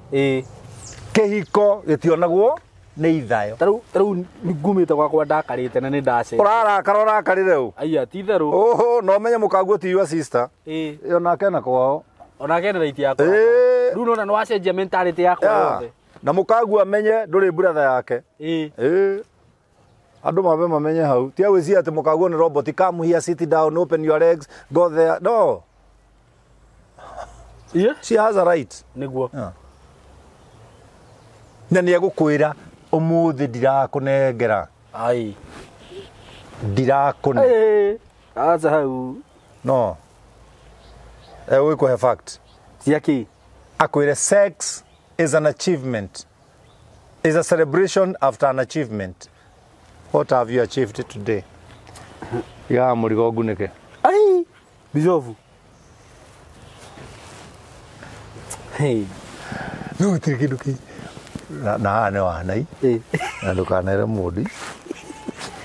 Kĩhiko gĩtionagwo nĩ ithayo. Ta rĩu ngumĩte gwakwa ndakarĩte na nĩ ndacenjia. Ũrarakara ũrakarĩre ũ? Aya ti itherũ. Oho, no menye mũkaguo ti your sister. Ĩyo nake na kwao. Onake na right yakwa. Rĩu nona nĩ wacenjia mentality yakwa yothe. Na mũkaguo amenye ndũrĩ brother yake. Andũ mabe mamenye hau. Ti agwĩciria atĩ mũkaguo nĩ robot, come here, sit down, open your legs, go there. No. Yeah. She has a right. Nĩguo. Na nĩ egũkwĩra ũmũthĩ ndirakũnengera. Ai. Ndirakũne. Acha hau. No. Egũkũhe fact. Cia kĩ? Akwĩre sex is an achievement. Is a celebration after an achievement. What have you achieved today? Ya mũrigo ngunĩke. Ai. Bishofu. Hey. No gũtirĩ kĩndũ kĩ na haha nĩ wanai. Na ndũkanere mũndũ.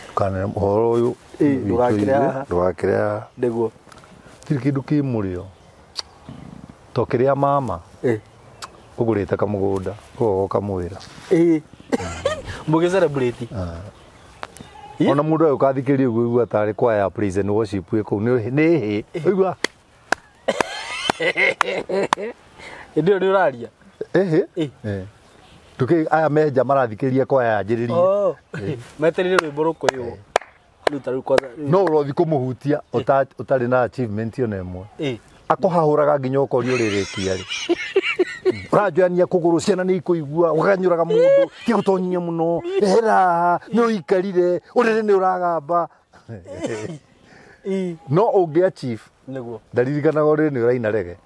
Ndũkanere ũhoro ũyũ. Ndũgakĩre haha. Ndũgakĩre haha. Nĩguo. Gũtirĩ kĩndũ kĩ mũrĩo. To kĩrĩa mama. Ũgũrĩte kamũgũnda, ũgoka ũkamwĩra. Mũgĩ celebrate. Ona mũndũ agĩũka athikĩrĩrie ũguo aigua tarĩ kwaya ya praise and worship ĩ kũu nĩ hĩ. Ũigua. Hĩndĩ ĩyo nĩ ũraria. Ĩhĩ. Ndũkĩ aya menja marathikĩrĩria kwaya yanjĩrĩrie. Metereire rwĩmbo rũkũiywo. Rĩu ta rĩu kwanza. No ũrothi kũmũhutia ũtarĩ na achievement ona ĩmwe. Akũhahũraga nginya ũkorio ũrĩrĩkia rĩ. Ũranjoyania kũgũrũ ciana nĩ ikũigua, ũkanyũraga mũndũ, ti gũtonyia mũno, ehera, nĩ ũikarire, ũrĩrĩ nĩ ũragamba. No ũngĩ achieve. Nĩguo. Ndaririkanaga ũrĩrĩ nĩ ũraina rege.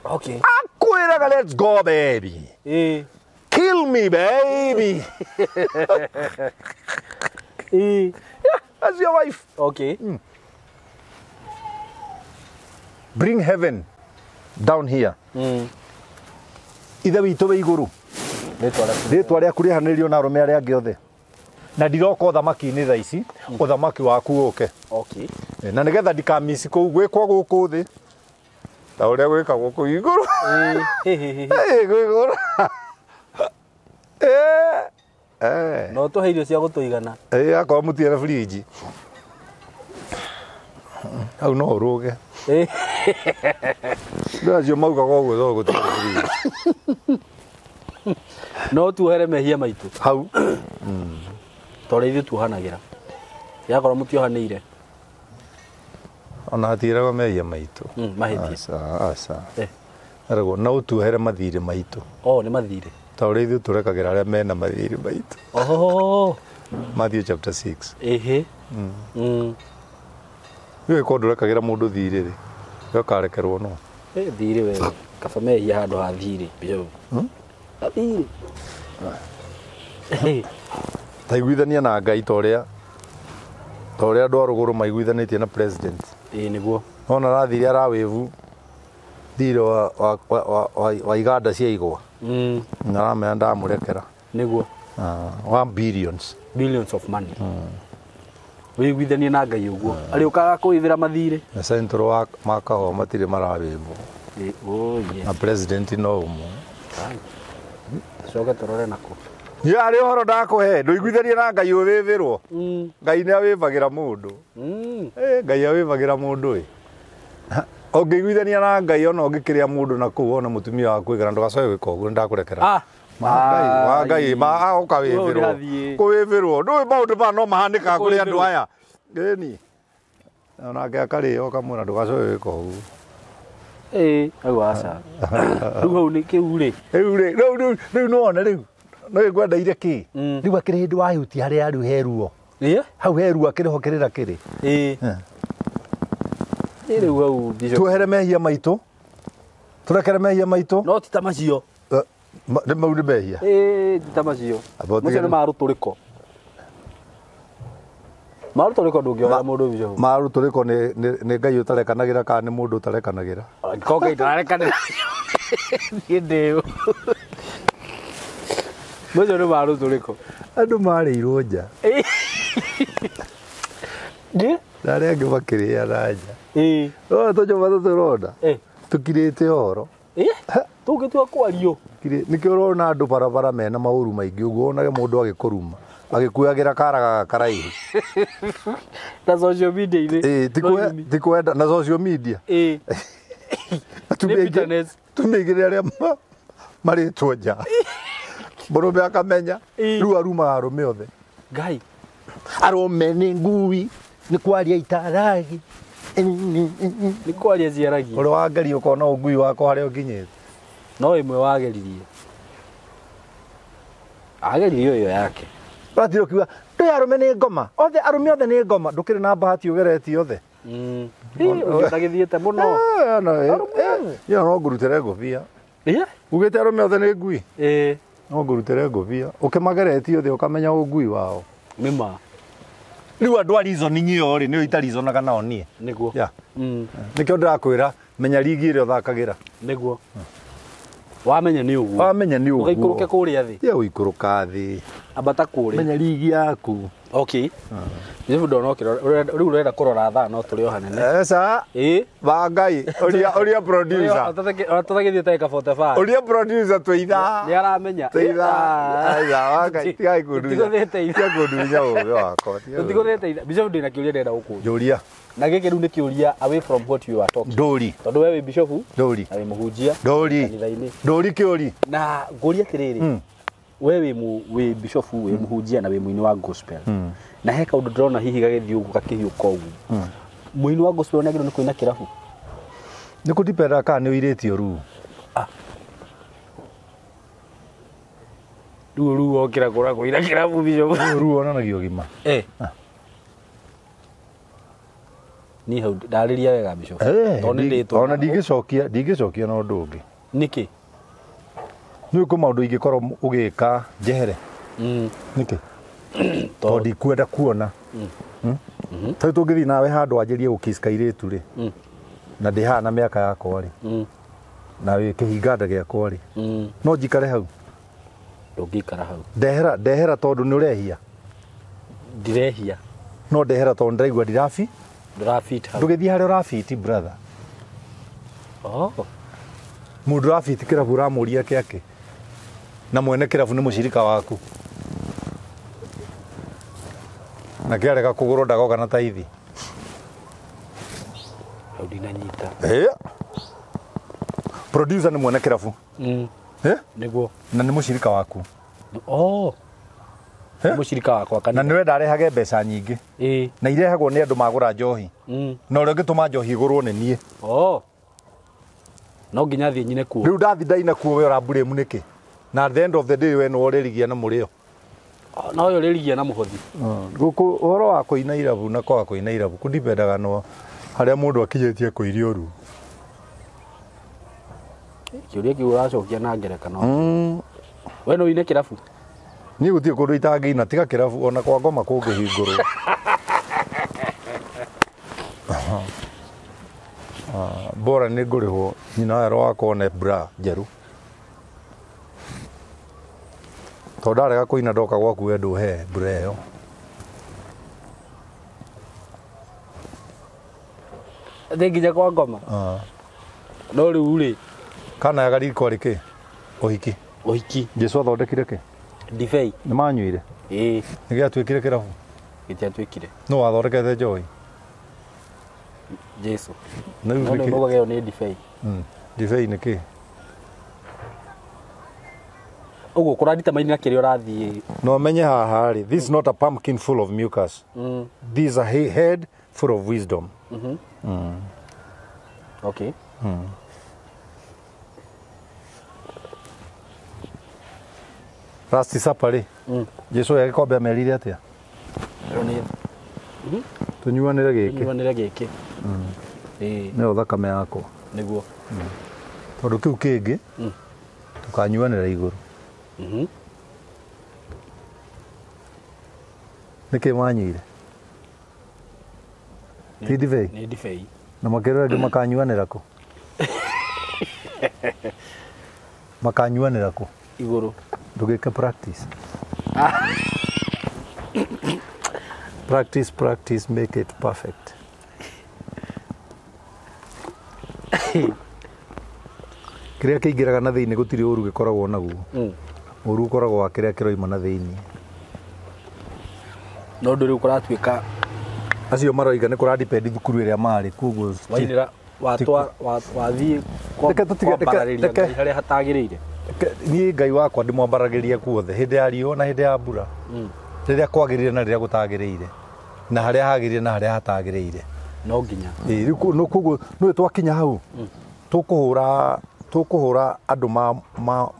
Okay. Akwĩraga let's go baby. Kill me baby. Yeah, that's your wife. Okay. Bring heaven down here. Ithe witũ wĩ igũrũ. Rĩtwa rĩaku rĩhanĩrĩrio na arũme arĩa angĩ othe. Na ndiroka ũthamaki-inĩ thaa ici, ũthamaki waku ũke. Okay. Na nĩgetha ndikamisi kũu gwĩkwo gũkũ thĩ. Ta ũrĩa gwĩkagwo kũu igũrũ. Igũrũ. No tũhe irio cia gũtũigana. Akorwo mũtirĩ na fridge. Hau no ũrũge. Andũ acio maugaga ũguo no gũtirĩ fridge. No tuohere mehia maitũ. Hau. Tondũ ithuĩ tuohanagĩra. Yakorwo mũtiohanĩire. Ona hatiragwo mehia maitũ. Mahĩtia. Aca, aca. Eragwo no ũtuohere mathirĩ maitũ. Oh, nĩ mathirĩ. Ta ũrĩa ithuĩ tũrekagĩra arĩa mena mathirĩ maitũ. Oh. Matthew chapter 6. Ĩhĩ. Rĩu ĩkorwo ndũrekagĩra mũndũ thirĩ rĩ, we ũkarekerwo no. Thirĩ we. Kaba mehia handũ ha thirĩ. Thirĩ. Ta iguithania na Ngai ta ũrĩa andũ a rũgũrũ maiguithanĩtie na president. Nĩguo. Nona arathire arawĩvu thirĩ wa iganda cia igwa. Na aramenya ndamũrekera. Nĩguo. 1 billions. Billions of money. Wĩiguithanie na Ngai ũguo. Arĩũkaga kũĩvĩra mathirĩ. Na central wa makaho matirĩ marawĩvwo. Oh yes. Na president no ũmwe. Coke tũrore nako. Niĩ arĩ ũhoro ndakũhe, ndũiguithanie na Ngai ũwĩvĩrwo. Ngai nĩ awĩvagĩra mũndũ. Ngai awĩvagĩra mũndũ ĩ. Ũngĩiguithania na Ngai ona ũngĩkĩrĩa mũndũ na kũu ona mũtumia waku ĩgana ndũgacoke gwĩka ũguo nĩndakũrekera. Wa Ngai ma ũkawĩvĩrwo. Kũwĩvĩrwo. Ndũĩ maũndũ maya no mahanĩkaga kũrĩ andũ aya. Ĩni. Onake akarĩo ũkamwĩra ndũgacoke gwĩka ũguo. Hau aca. Rĩu hau nĩ kĩu rĩ. Rĩu rĩ, rĩu no wone rĩu. No ngwendeire kĩ? Rĩu akĩrĩ hĩndĩ wahutia harĩa rĩu he ruo. Hau he ruo akĩrĩ ho kĩrĩra kĩrĩ. Rĩu hau Bishop. Tuohere mehia maitũ. Tũrekere mehia maitũ. No ti ta macio. Nĩ mau nĩ mehia. Ti ta macio. Macio nĩ ma rũtũrĩko. Ma rũtũrĩko ndũngĩoera mũndũ Bishop. Ma rũtũrĩko nĩ Ngai ũtarekanagĩra kana nĩ mũndũ ũtarekanagĩra. Ko Ngai ndararekanĩra. Niĩ ndĩũ. Macio nĩ ma rũtũrĩko. Andũ marĩirwo nja. Nĩ? Na arĩa angĩ makĩrĩa na nja. No tũnyũmba tũtũrona. Tũkirĩte ũhoro. Tũngĩtua kwario. Nĩkĩo ũrona andũ barabara mena maũru maingĩ ũguo wonage mũndũ agĩkũruma. Agĩkuagĩra kara gaka karaihu. Na social media-inĩ. Ti kwenda na social media. Nĩ bitterness. Atumia aingĩ nĩ arĩa marĩtwo nja. Mũrũme akamenya. Rĩu arumaga arũme othe. Ngai. Arũme nĩ ngui nĩ kwaria itaragi. Nĩ kwaria ciaragia. Ũrĩa wangeria ũkona ũngui wakwa harĩa ũkinyĩte. No ĩmwe wageririe. Ageririe ĩyo yake. Ũrathiĩ ũkiuga ndũĩ arũme nĩ ngoma. Othe arũme othe nĩ ngoma. Ndũkĩrĩ na bahati ũgeretie othe. Ũtagĩthiĩte mũno. Ĩyo no ngũrutĩre ngũbia. Ugĩte arũme othe nĩ ngui. No ngũrutĩre ngũbia. Ũkĩmageretie othe ũkamenya ũngui wao. Nĩ ma. Rĩu andũ a reasoning ĩyo rĩ nĩyo itareasonaga nao niĩ. Nĩguo. Nĩkĩo ndĩrakwĩra menya rigi ĩrĩa ũthakagĩra. Nĩguo. Wamenya nĩ ũguo. Wamenya nĩ ũguo. Ũgaikũrũke kũrĩa thĩ. Tiga gũikũrũka thĩ. Ambata kũrĩa. Menya rigi yaku. Okay. Rĩu ndona ũkĩrora rĩu ũrenda kũrora thaa no tũrĩ o hanene. Eca. Ba Ngai ũria producer. Tũtagĩthiĩ ndagĩka 45. Ũria producer twĩ ithaa. Nĩ aramenya. Twĩ ithaa. Wa Ngai tigai kũndunya. Tũtigũthiĩte ithaa. Tiga kũndunya ũgĩ wakwa. Tũtigũthiĩte ithaa. Bishop ndĩna kĩũria ndĩrenda gũkũria. Njũria. Na gĩkĩ rĩu nĩ kĩũria away from what you are talking. Ndũri. Tondũ we wĩ bishop. Ndũri. Na wĩ mũhunjia. Ndũri. Kanitha-inĩ. Ndũri kĩũri. Na ngũria atĩrĩrĩ. We wĩ bishop wĩ mũhunjia na wĩ mũini wa gospel. Na he kaũndũ ndĩrona hihi gagĩthiĩ ũguo gakĩhiũka ũguo. Mũini wa gospel nĩagĩrĩirwo nĩ kũina kĩrabu. Nĩ kũdependa kana nĩ ũirĩtio ruu. Rĩu ruu wokĩra kũra kũina kĩrabu bishop. Ruu wonanagia ũgima. Niĩ hau ndarĩria wega bishop. Tondũ nĩ ndĩtwo. Ona ndingĩcokia na ũndũ ũngĩ. Nĩkĩ? Nĩ kwĩ maũndũ ingĩkorwo ũgĩka njehere. Nĩkĩ? Tondũ ndikwenda kuona. Tondũ tũngĩthiĩ nawe handũ wanjĩrie gũkiss kairĩtu rĩ. Na ndĩ haha na mĩaka yakwa rĩ. Na wĩ kĩhinga nda gĩakwa rĩ. No njikare hau. Ndũngĩikara hau. Ndehera tondũ nĩ ũrehia. Ndirehia. No ndehera tondũ ndĩraigua ndirabi. Ndũrabit hau. Ndũgĩthiĩ harĩa ũrabiti brother. Oh. Mũndũ ũrabiti kĩrabu ũramũria kĩakĩ. Na mwene kĩrabu nĩ mũcirika waku. Na kĩarega kũgũrwo ndagoka na taithi. Hau ndinanyita. Producer nĩ mwene kĩrabu. Nĩguo. Na nĩ mũcirika waku. Oh. Mũcirika wakwa kanitha. Na nĩwe ndarehage mbeca nyingĩ. Na irehagwo nĩ andũ magũra njohi. Na ũrĩa ũngĩtũma njohi ĩgũrwo nĩ niĩ. Oh. No nginya thiĩ nyine kuo. Rĩu ndathi ndaina kuo we ũramburĩmu nĩkĩ? Na at the end of the day we nĩwe ũrĩrigia na mũrĩo. No ũyũ ũrĩrigia na mũhothi. Gũkũ ũhoro wa kũina irabu na kwaga kũina irabu kũdipendaga no harĩa mũndũ akinyĩtie kũirio ru. Kĩũria kĩu ũracokia na ngerekano. We no ũine kĩrabu? Niĩ gũtirĩ kũndũ itangĩina tiga kĩrabu ona kwa ngoma kũngĩhingũrwo. Bora nĩ ngũrĩhwo nyina werũ wakwa one bra njerũ. Tondũ ndarega kũina ndoka gwaku we ndũhe mbura ĩyo. Thĩ nginya kwa ngoma. No rĩu rĩ Kana ya Galili kwarĩ kĩ? Ũhiki. Ũhiki. Jesu athondekire kĩ? Ndibei. Nĩ manyuire? Ĩĩ. Nĩ gĩatuĩkire kĩrabu? Gĩtiatuĩkire. Nũ wathondekete njohi? Jesu. Na rĩu No nĩ kĩ? nĩ ĩyo nĩ ndibei. Ndibei nĩ kĩ? Ũguo kũranditamaini na kĩrĩa ũrathiĩ. No menye haha rĩ, this is not a pumpkin full of mucus. This is a head full of wisdom. Okay. Last supper rĩ, Jesu oya gĩkombe amerire atĩa? Ĩyo nĩ Tũnyuanĩre gĩkĩ. nyuanĩre gĩkĩ. Ĩĩ. Nĩyo thakame yakwa. Nĩguo. Tondũ kĩu kĩngĩ tũkanyuanĩra igũrũ. Nĩkĩ manyuire? Ti ndibei? Nĩ ndibei. Na makĩrora angĩ makanyuanĩra kũ? Makanyuanĩra kũ? Igũrũ. Ndũgĩke practice. Practice, practice, make it perfect. Kĩrĩa kĩingĩraga na thĩinĩ gũtirĩ ũru gĩkoragwo naguo. Ũru ũkoragwo wa kĩrĩa kĩroima na thĩinĩ. No ũndũ rĩu kũratuĩka Acio maroiga nĩ kũradipendi thukuru ĩrĩa marĩ koguo wainĩra watwa wathiĩ Reke tũtige- reke- kwambararĩria reke- Ngai harĩa hatagĩrĩire. Niĩ Ngai wakwa ndĩmwambaragĩria kuothe hĩndĩ ya riũa na hĩndĩ ya mbura. Rĩrĩa kwagĩrĩire na rĩrĩa gũtagĩrĩire. Na harĩa hagĩrĩire na harĩa hatagĩrĩire. No nginya. Ĩĩ, rĩu no koguo nĩũĩ twakinya hau tũkũhũra tũkũhũra andũ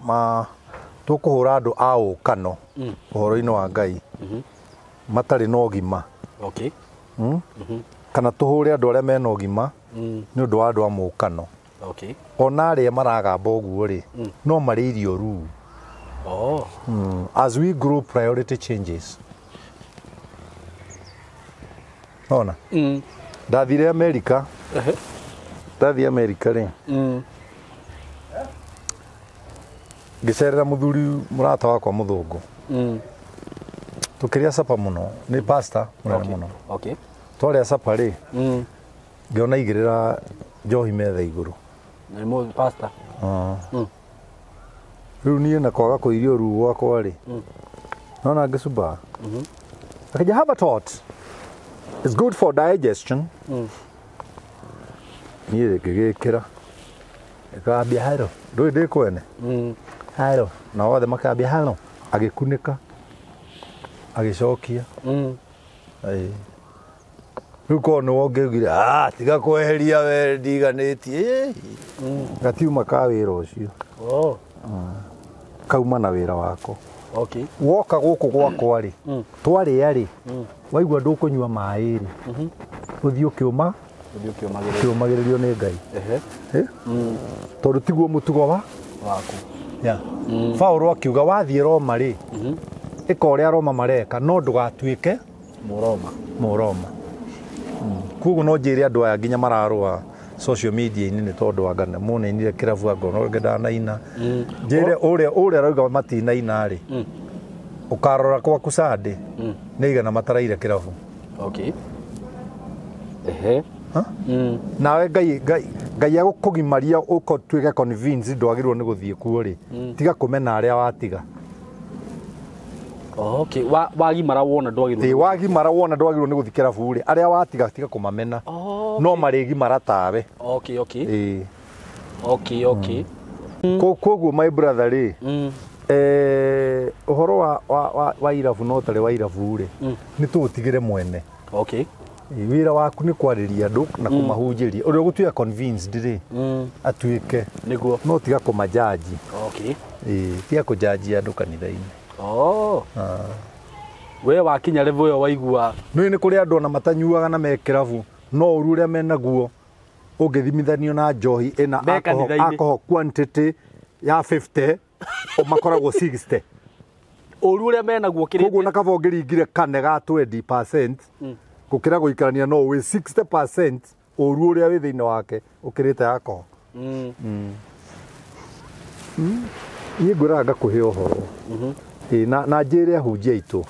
ma tũkũhũra andũ a ũkano ũhoro-inĩ wa Ngai matarĩ na ũgima. Okay. Kana tũhũre andũ arĩa mena ũgima nĩ ũndũ wa andũ a mũkano. Okay. Ona arĩa maragamba ũguo rĩ no marĩ irio ruu. Oh. As we grow, priority changes. Ona ndathire America. Ndathiĩ America rĩ ngĩcerera mũthuri mũrata wakwa mũthũngũ. Tũkĩrĩa sapa mũno, nĩ pastor mũnene mũno. Okay. Twarĩa sapa rĩ ngĩona igĩrĩra njohi metha igũrũ. Nĩ mũ pastor. Rĩu niĩ na kwaga kũirio ruu gwakwa rĩ nona ngĩcumba. Akĩnja have a thought. It's good for digestion. Niĩ ngĩgĩkĩra ĩkambia haro ndũĩ ndĩ kwene haro na othe makambia haro agĩkunĩka agĩcokia. Ĩĩ. Rĩu korwo nĩwe ũngĩaugire ah tiga kweheria we ndiganĩtie gatiuma ka wĩra ũcio. Oh. Kauma na wĩra wako. Okay. Woka gũkũ gwakwa rĩ twarĩa rĩ waigua ndũkũnyua maĩ rĩ ũthiĩ ũkĩũma Ũthiĩ ũkĩũmagĩrĩria. ũkĩũmagĩrĩrio nĩ Ngai. Ehe. Tondũ tiguo mũtugo wa Waku. Yeah. Paũlũ akiuga wathiĩ Roma rĩ ĩka ũrĩa Roma mareka no ndũgatuĩke Mũroma. Mũroma. Koguo no njĩre andũ aya nginya mararũa social media-inĩ nĩ tondũ anga mũnainire kĩrabu anga ona ũngĩ ndanaina. Njĩre ũrĩa arauga matinaina rĩ ũkarora gwaku Sunday nĩ igana mataraire kĩrabu. Okay. Ehe. Nawe Ngai Ngai Ngai agũkũgimaria ũtuĩke convince ndwagĩrĩirwo nĩ gũthiĩ kuo rĩ tiga kũmena arĩa watiga. Okay. Wagimara wona ndwagĩrĩirwo. Ĩĩ wagimara wona ndwagĩrĩirwo nĩ gũthiĩ kĩrabu rĩ arĩa watiga tiga kũmamena. No marĩgimara tawe. Okay, okay. Ĩĩ. Okay, okay. Koguo my brother rĩ ũhoro wa irabu no ũtarĩ wa irabu rĩ nĩ tũũtigĩre mwene. Okay. Wĩra waku nĩ kwarĩria andũ na kũmahunjĩria ũrĩa ũgũtuĩka convinced rĩ atuĩke. Nĩguo. No tiga kũmajaji. Okay. Ĩĩ tiga kũjaji andũ kanitha-inĩ. Oh. We wakinya level ĩyo waigua Nĩ nĩ kũrĩ andũ ona matanyuaga na me kĩrabu no ũru ũrĩa menaguo ũngĩthimithanio na njohi ĩna Me kanitha-inĩ. alcohol quantity ya 50 makoragwo 60. Ũru ũrĩa menaguo kĩrĩte. Koguo na kaba ũngĩringire kane ga 20% gũkĩra gũikarania no wĩ 60% ũru ũrĩa wĩ thĩinĩ wake ũkĩrĩte alcohol. Niĩ ngwĩraga ngakũhe ũhoro. Na njĩre ahunjia aitũ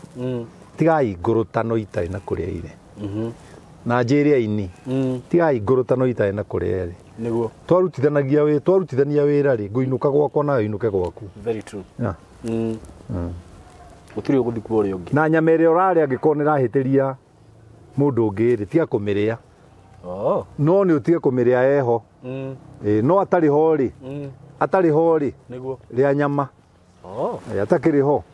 tigai ngũrũtano itarĩ na kũrĩa irĩ. Na njĩre aini tigai ngũrũtano itarĩ na kũrĩa ĩrĩ. Nĩguo twarutithanagia wĩ twarutithania wĩra rĩ ngũinũka gwakwa nawe ũinũke gwaku. Very true. Yeah. Gũtirĩ ũgũthiĩ kuo ũrĩa ũngĩ. Na nyama ĩrĩa ũrarĩa angĩkorwo nĩ ĩrahĩtĩria mũndũ ũngĩ rĩ tiga kũmĩrĩa. Oh. No nĩ ũtige kũmĩrĩa eho. No atarĩ ho rĩ. Atarĩ ho rĩ. Nĩguo. Rĩa nyama. Oh. Atakĩrĩ ho.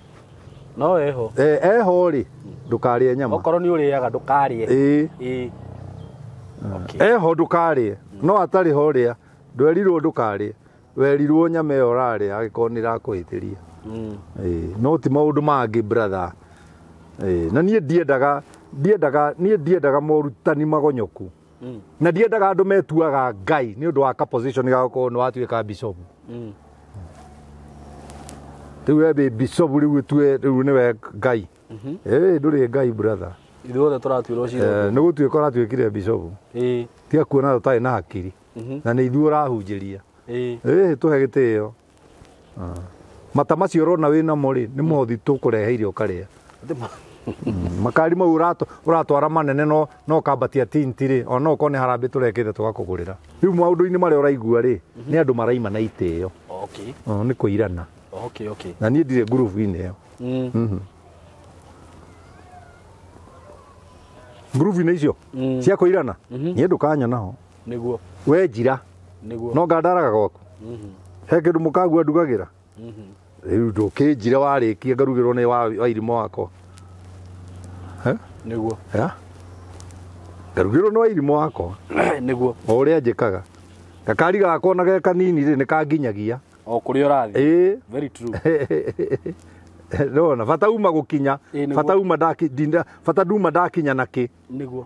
No eho. Eho rĩ ndũkarĩe nyama. Okorwo nĩ ũrĩaga ndũkarĩe. Ĩĩ. Okay. Eho ndũkarĩe. No atarĩ ho rĩa ndwerirwo ndũkarĩe. Werirwo nyama ĩyo ũrarĩa angĩkorwo nĩ ĩrakũhĩtĩria. No ti maũndũ mangĩ brother. Na niĩ ndiendaga morutani magonyoku. Na ndiendaga andũ metuaga Ngai nĩ ũndũ wa ka position ga gũkorwo nĩ watuĩka bishop. Rĩu we wĩ bishop rĩu ũtue rĩu nĩwe Ngai. Ndũrĩ Ngai brother. Ithuothe tũratuĩrwo cira. Nĩ gũtuĩka ũratuĩkire bishop. Tiga kuona tũtarĩ na hakiri. Na nĩ ithuĩ ũrahunjĩria. Tũhe gĩtĩo. Mata macio ũrona wĩ namo rĩ nĩ mũhothi tũkũreheire ũkarĩa. Makari mau ũratwara manene no kambatia tinti rĩ ona no ũkorwo nĩ harambĩ tũrekĩte tũgakũgũrĩra. Rĩu maũndũ-inĩ marĩa ũraigua rĩ nĩ andũ maraima na itĩo. Okay. Nĩ kũirana. Okay, okay. Na niĩ ndirĩ ngurubu-inĩ ĩyo. Ngurubu-inĩ icio cia kũirana niĩ ndũkanyona ho. Nĩguo. We njira. Nĩguo. No ngandaraga gwaku. He kĩndũ mũkagua ndugagĩra. Rĩu ndũkĩnjire warĩkia ngarugĩrwo nĩ wa irimũ wakwa. Nĩguo. Ngarugĩrwo nĩ wa irimũ wakwa. Nĩguo. O ũrĩa njĩkaga. Gakari gakwa na ge kanini rĩ nĩ kanginyagia. O kũrĩa ũrathiĩ. Ĩĩ. Very true. Nona bata uma gũkinya. Bata uma bata nduma ndakinya nakĩ. Nĩguo.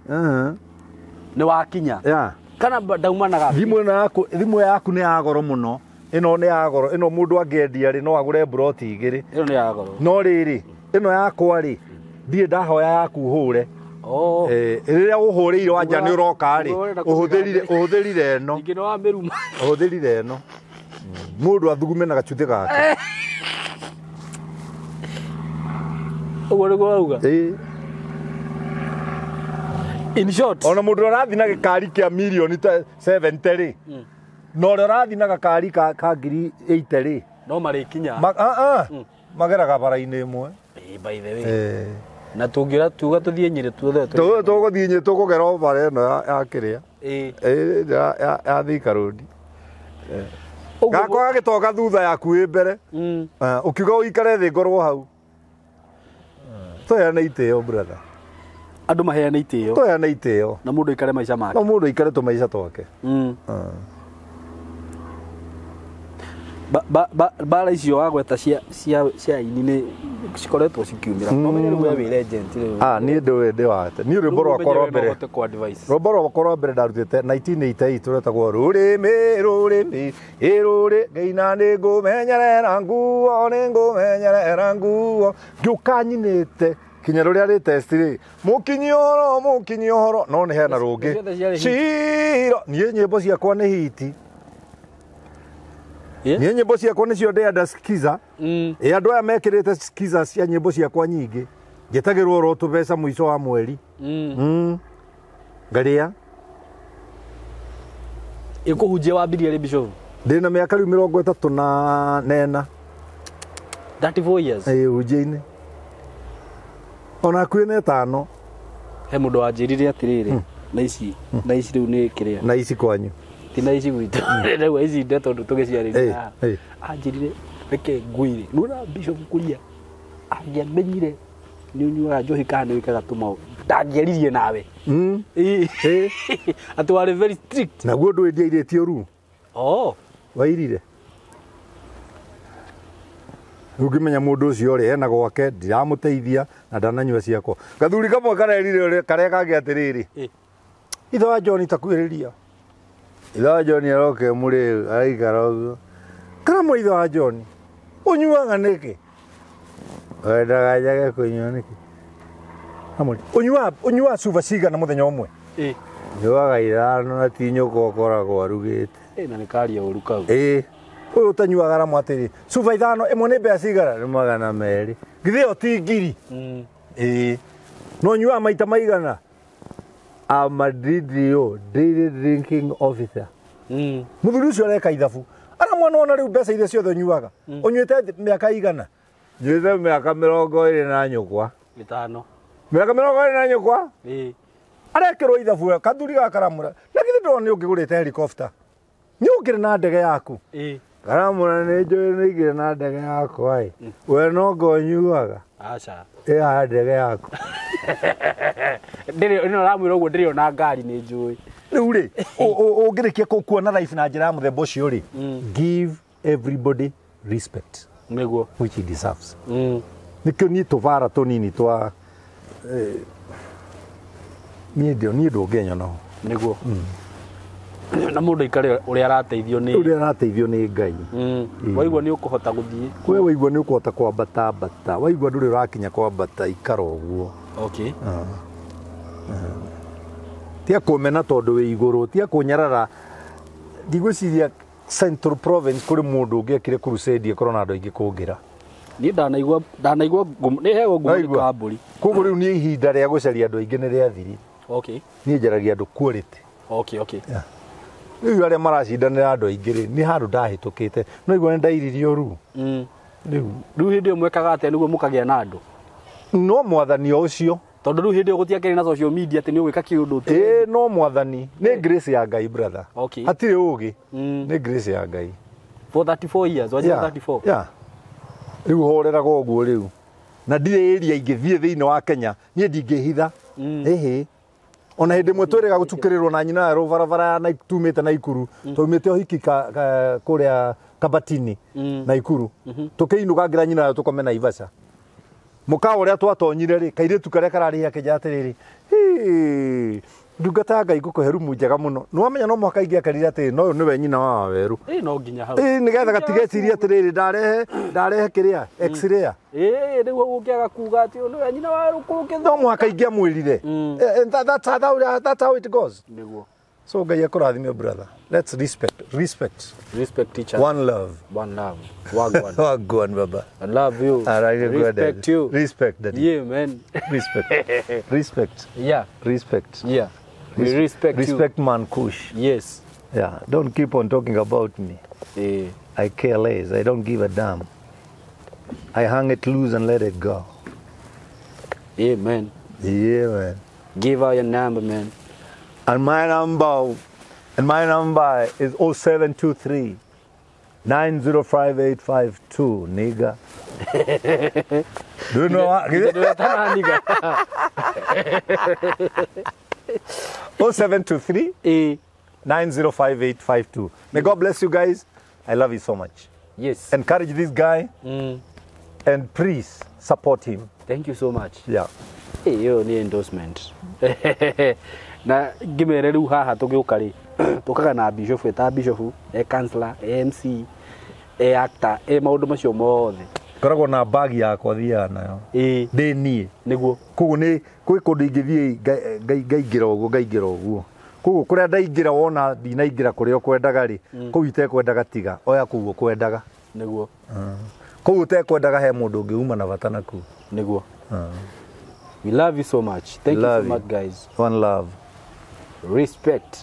Nĩ wakinya. Yeah. Kana ndaumanaga. Thimũ yaku nĩ ya goro mũno. Ĩno nĩ ya goro. Ĩno mũndũ angĩendia rĩ no agũre mburoti igĩrĩ. Ĩno nĩ ya goro. No rĩrĩ ĩno yakwa rĩ ndirĩ ndahoya yaku hũre. Rĩrĩa ũhũrĩire wanja nĩ ũroka rĩ ũhũthĩrire ĩno. Ningĩ nĩ wamĩruma. Ũhũthĩrire ĩno. Mũndũ athugume na gacuthĩ gake. Ũguo nĩguo wauga? Ĩĩ. In short. Ona mũndũ ũrathiĩ na gĩkari kĩa mirioni 70 rĩ. Na ũrĩa ũrathiĩ na gakari ka ngiri 80 rĩ. No marĩkinya. Mageraga bara-inĩ ĩmwe. By the way. Na tũngiũra tuga tũthiĩ Nyĩrĩ tuothe tũgũthiĩ Nyĩrĩ tũkũgera o bara ĩno ya kĩrĩa. Ya Thika Road. Gakwa gagĩtoka thutha yaku ĩ mbere. Ũkiuga ũikare thĩ ngorwo hau. Tũheane itĩo brother. Andũ maheane itĩo. Tũheane itĩo. Na mũndũ aikare maica make. No mũndũ aikare tũmaica twake. Bara icio wagweta cia aini nĩ cikoretwo cikiumĩra. No menye rĩu we wĩ legend rĩu. Niĩ ndũĩ ndĩ wate. Niĩ rwĩmbo rwakwa rwa mbere. Rwĩmbo rwakwa rwa mbere ndarutĩte 1988 rwetagwo rũrĩmĩ rũrĩmĩ ĩrũrĩ ngĩina nĩ ngũmenyerera nguo nĩ ngũmenyerera nguo. Ngĩũka nyinĩte kinya rũrĩa rĩ test rĩ mũkinyi ũhoro mũkinyi ũhoro no nĩ hena rũngĩ. Ciro niĩ nyĩmbo ciakwa nĩ hiti. Niĩ nyĩmbo ciakwa nĩcio ndĩrenda skiza. Andũ aya mekĩrĩte skiza cia nyĩmbo ciakwa nyingĩ. Njĩtagĩrwo oro tũbeca mũico wa mweri. Ngarĩa. Ĩkũhunjia wambirie rĩ bishop? Ndĩna mĩaka rĩu 34. 34 years. Ĩĩ hunjia-inĩ. Ona hakuhĩ na 5. He mũndũ wanjĩrire atĩrĩrĩ na ici rĩu nĩ kĩrĩa. Na ici kwanyu. Ti na ici gwitũ. Rĩu ici nde tondũ tũgĩciarĩria haha. Anjĩrire reke ngwĩre. Nĩwona bishop Kuria angĩamenyire nĩ ũnyuaga njohi kana nĩ wĩkaga tũmaũndũ ndangĩaririe nawe. Atĩ warĩ very strict. Naguo ndũĩ ndiairĩtio ũru. Oh. Wairire. Rĩu ngĩmenya mũndũ ũcio rĩ ena gwake ndiramũteithia na ndananyua ciakwa. Gathuri kamwe karerire karĩa kangĩ atĩrĩrĩ. Ithe wa John takuhĩrĩria. Ithe wa John aroke mũrĩu araikara ũguo. Kana ithe wa John ũnyuaga nĩkĩ? Wendaga njage kũnyua nĩkĩ? Amũri. Ũnyuaga cuba cigana mũthenya ũmwe? Nyuaga ithano na ti nyũkwa ũkoragwo arugĩte. Na nĩ karia ũru kau. Ĩĩ. Ũyũ ũtanyuaga aramwa atĩrĩ cuba ithano ĩmwe nĩ mbeca cigana nĩ 200. Githĩ ĩyo ti ngiri? Ĩĩ. No nyuaga maita maigana? I'm a DDO, daily drinking officer. Mũthuri ũcio areka ithabu. Aramwa nona rĩu mbeca iria ciothe ũnyuaga. Ũnyuĩte mĩaka igana? Nyuĩte mĩaka 20 na nyũkwa. 5. Mĩaka 20 na nyũkwa? Ĩĩ. Arekĩrwo ithabu kathuri gaka karamũra. Na githĩ ndona nĩ ũngĩgũrĩte helicopter? Nĩ ũngĩrĩ na ndege yaku. Ĩĩ. Karamũra nĩ njũĩ nĩ ingĩrĩ na ndege yakwa ĩ. We no ngo ũnyuaga. Aca. Ĩ haha ndege yaku. Ndĩrĩ ĩno ramwĩra ũguo ndĩrĩ ona ngari nĩ njũĩ. Rĩu rĩ, ũngĩrĩkia kuona life na njĩra ya mũthemba ũcio rĩ, give everybody respect Nĩguo. which he deserves. Nĩkĩo niĩ tũbara tũnini twa niĩ ndũngĩnyona ho. Nĩguo. Na mũndũ aikare ũrĩa arateithio nĩ ũrĩa arateithio nĩ Ngai. Waigua nĩ ũkũhota gũthiĩ. We waigua nĩ ũkũhota kwambata ambata, waigua ndũrĩ ũrakinya kwambata ikara ũguo. Okay. Tia kũmena tondũ wĩ igũrũ, tia kũnyarara. Ndigwĩciria Central Province kũrĩ mũndũ ũngĩekire crusade ĩkorwo na andũ aingĩ kũngĩra. Niĩ ndanaigua nĩ heo ngumo nĩ kambũri. Koguo rĩu niĩ ihinda rĩa gũcaria andũ aingĩ nĩ rĩathiri. Okay. Niĩ njaragia andũ quality. Okay, okay. Rĩu arĩa maracindanĩra andũ aingĩ rĩ, nĩ handũ ndahĩtũkĩte. No igua nĩ ndairirio rĩu. Rĩu hĩndĩ ĩyo mwekaga atĩa nĩguo mũkagĩa na andũ? No mwathani o ũcio. Tondũ rĩu hĩndĩ ĩyo gũtiakĩrĩ na social media atĩ nĩ ũgwĩka kĩũndũ. Ĩĩ no mwathani. Nĩ grace ya Ngai brother. Okay. Hatirĩ ũgĩ. Nĩ grace ya Ngai. For 34 years, wanjia 34. Yeah. Rĩu horeraga ũguo rĩu. Na ndirĩ area ingĩthiĩ thĩinĩ wa Kenya, niĩ ndingĩhitha. Ĩhĩ. Ona hĩndĩ ĩmwe twĩrĩga gũtukĩrĩrwo na nyina werũ barabara ya tumĩte Naikuru, twaumĩte ũhiki kũrĩa Kabatini Naikuru. Tũkĩinũka ngĩra nyina werũ tũkome Naivasha. Mũkawa ũrĩa twatonyire rĩ, kairĩtu karĩa kararĩha akĩnjĩra atĩrĩrĩ, hĩ, ndungata ya Ngai ngũkũhe rumu njega mũno. Nĩwamenya no mũhaka ingĩakerire atĩrĩ, no ũyũ nĩwe nyina wa Wawerũ. Ĩĩ no nginya hau. Ĩĩ nĩgetha gatigecirie atĩrĩrĩ, ndarehe kĩrĩa, x-ray. Ĩĩ rĩu ũngĩaga kuga atĩ ũyũ nĩwe nyina wa Wawerũ kũngĩ. No mũhaka ingĩamwĩrire. And that's how it goes. Nĩguo. So Ngai akũrathime brother. Let's respect. Respect. Respect each other. One love. One love. Wagwan. Wagwan baba. I love you. All right, respect you. Respect daddy. Yeah man. Respect. Respect. Yeah. Respect. Yeah. We respect you. Respect man Kush. Yes. Yeah. Don't keep on talking about me. Yeah. I care less. I don't give a damn. I hang it loose and let it go. Yeah man. Yeah man. Give out your number man. And my number is 0723 905852, nigga. Do you know what? 0723 905852. May God bless you guys. I love you so much. Yes. Encourage this guy. And please support him. Thank you so much. Yeah. Hey, yo, ni endorsement. Na ngimere riu haha tugiuka ri tukaga na bishop eta bishop e counselor e MC e actor e maundu macio mothe koragwo na bag yakwa thiaga nayo ĩ ndĩ niĩ nĩguo koguo nĩ kwĩ kũndũ ingĩthiĩ ngaingĩra ũguo ngaingĩra ũguo koguo kũrĩa ndaingĩra wona ndinaingĩra kũrĩa ũkwendaga rĩ kũu itekwendaga tiga oya kũu ũkwendaga nĩguo kũu ũtekwendaga he mũndũ ũngĩ uma na bata nakuo nĩguo. We love you so much. Thank you so much guys. One love. Respect.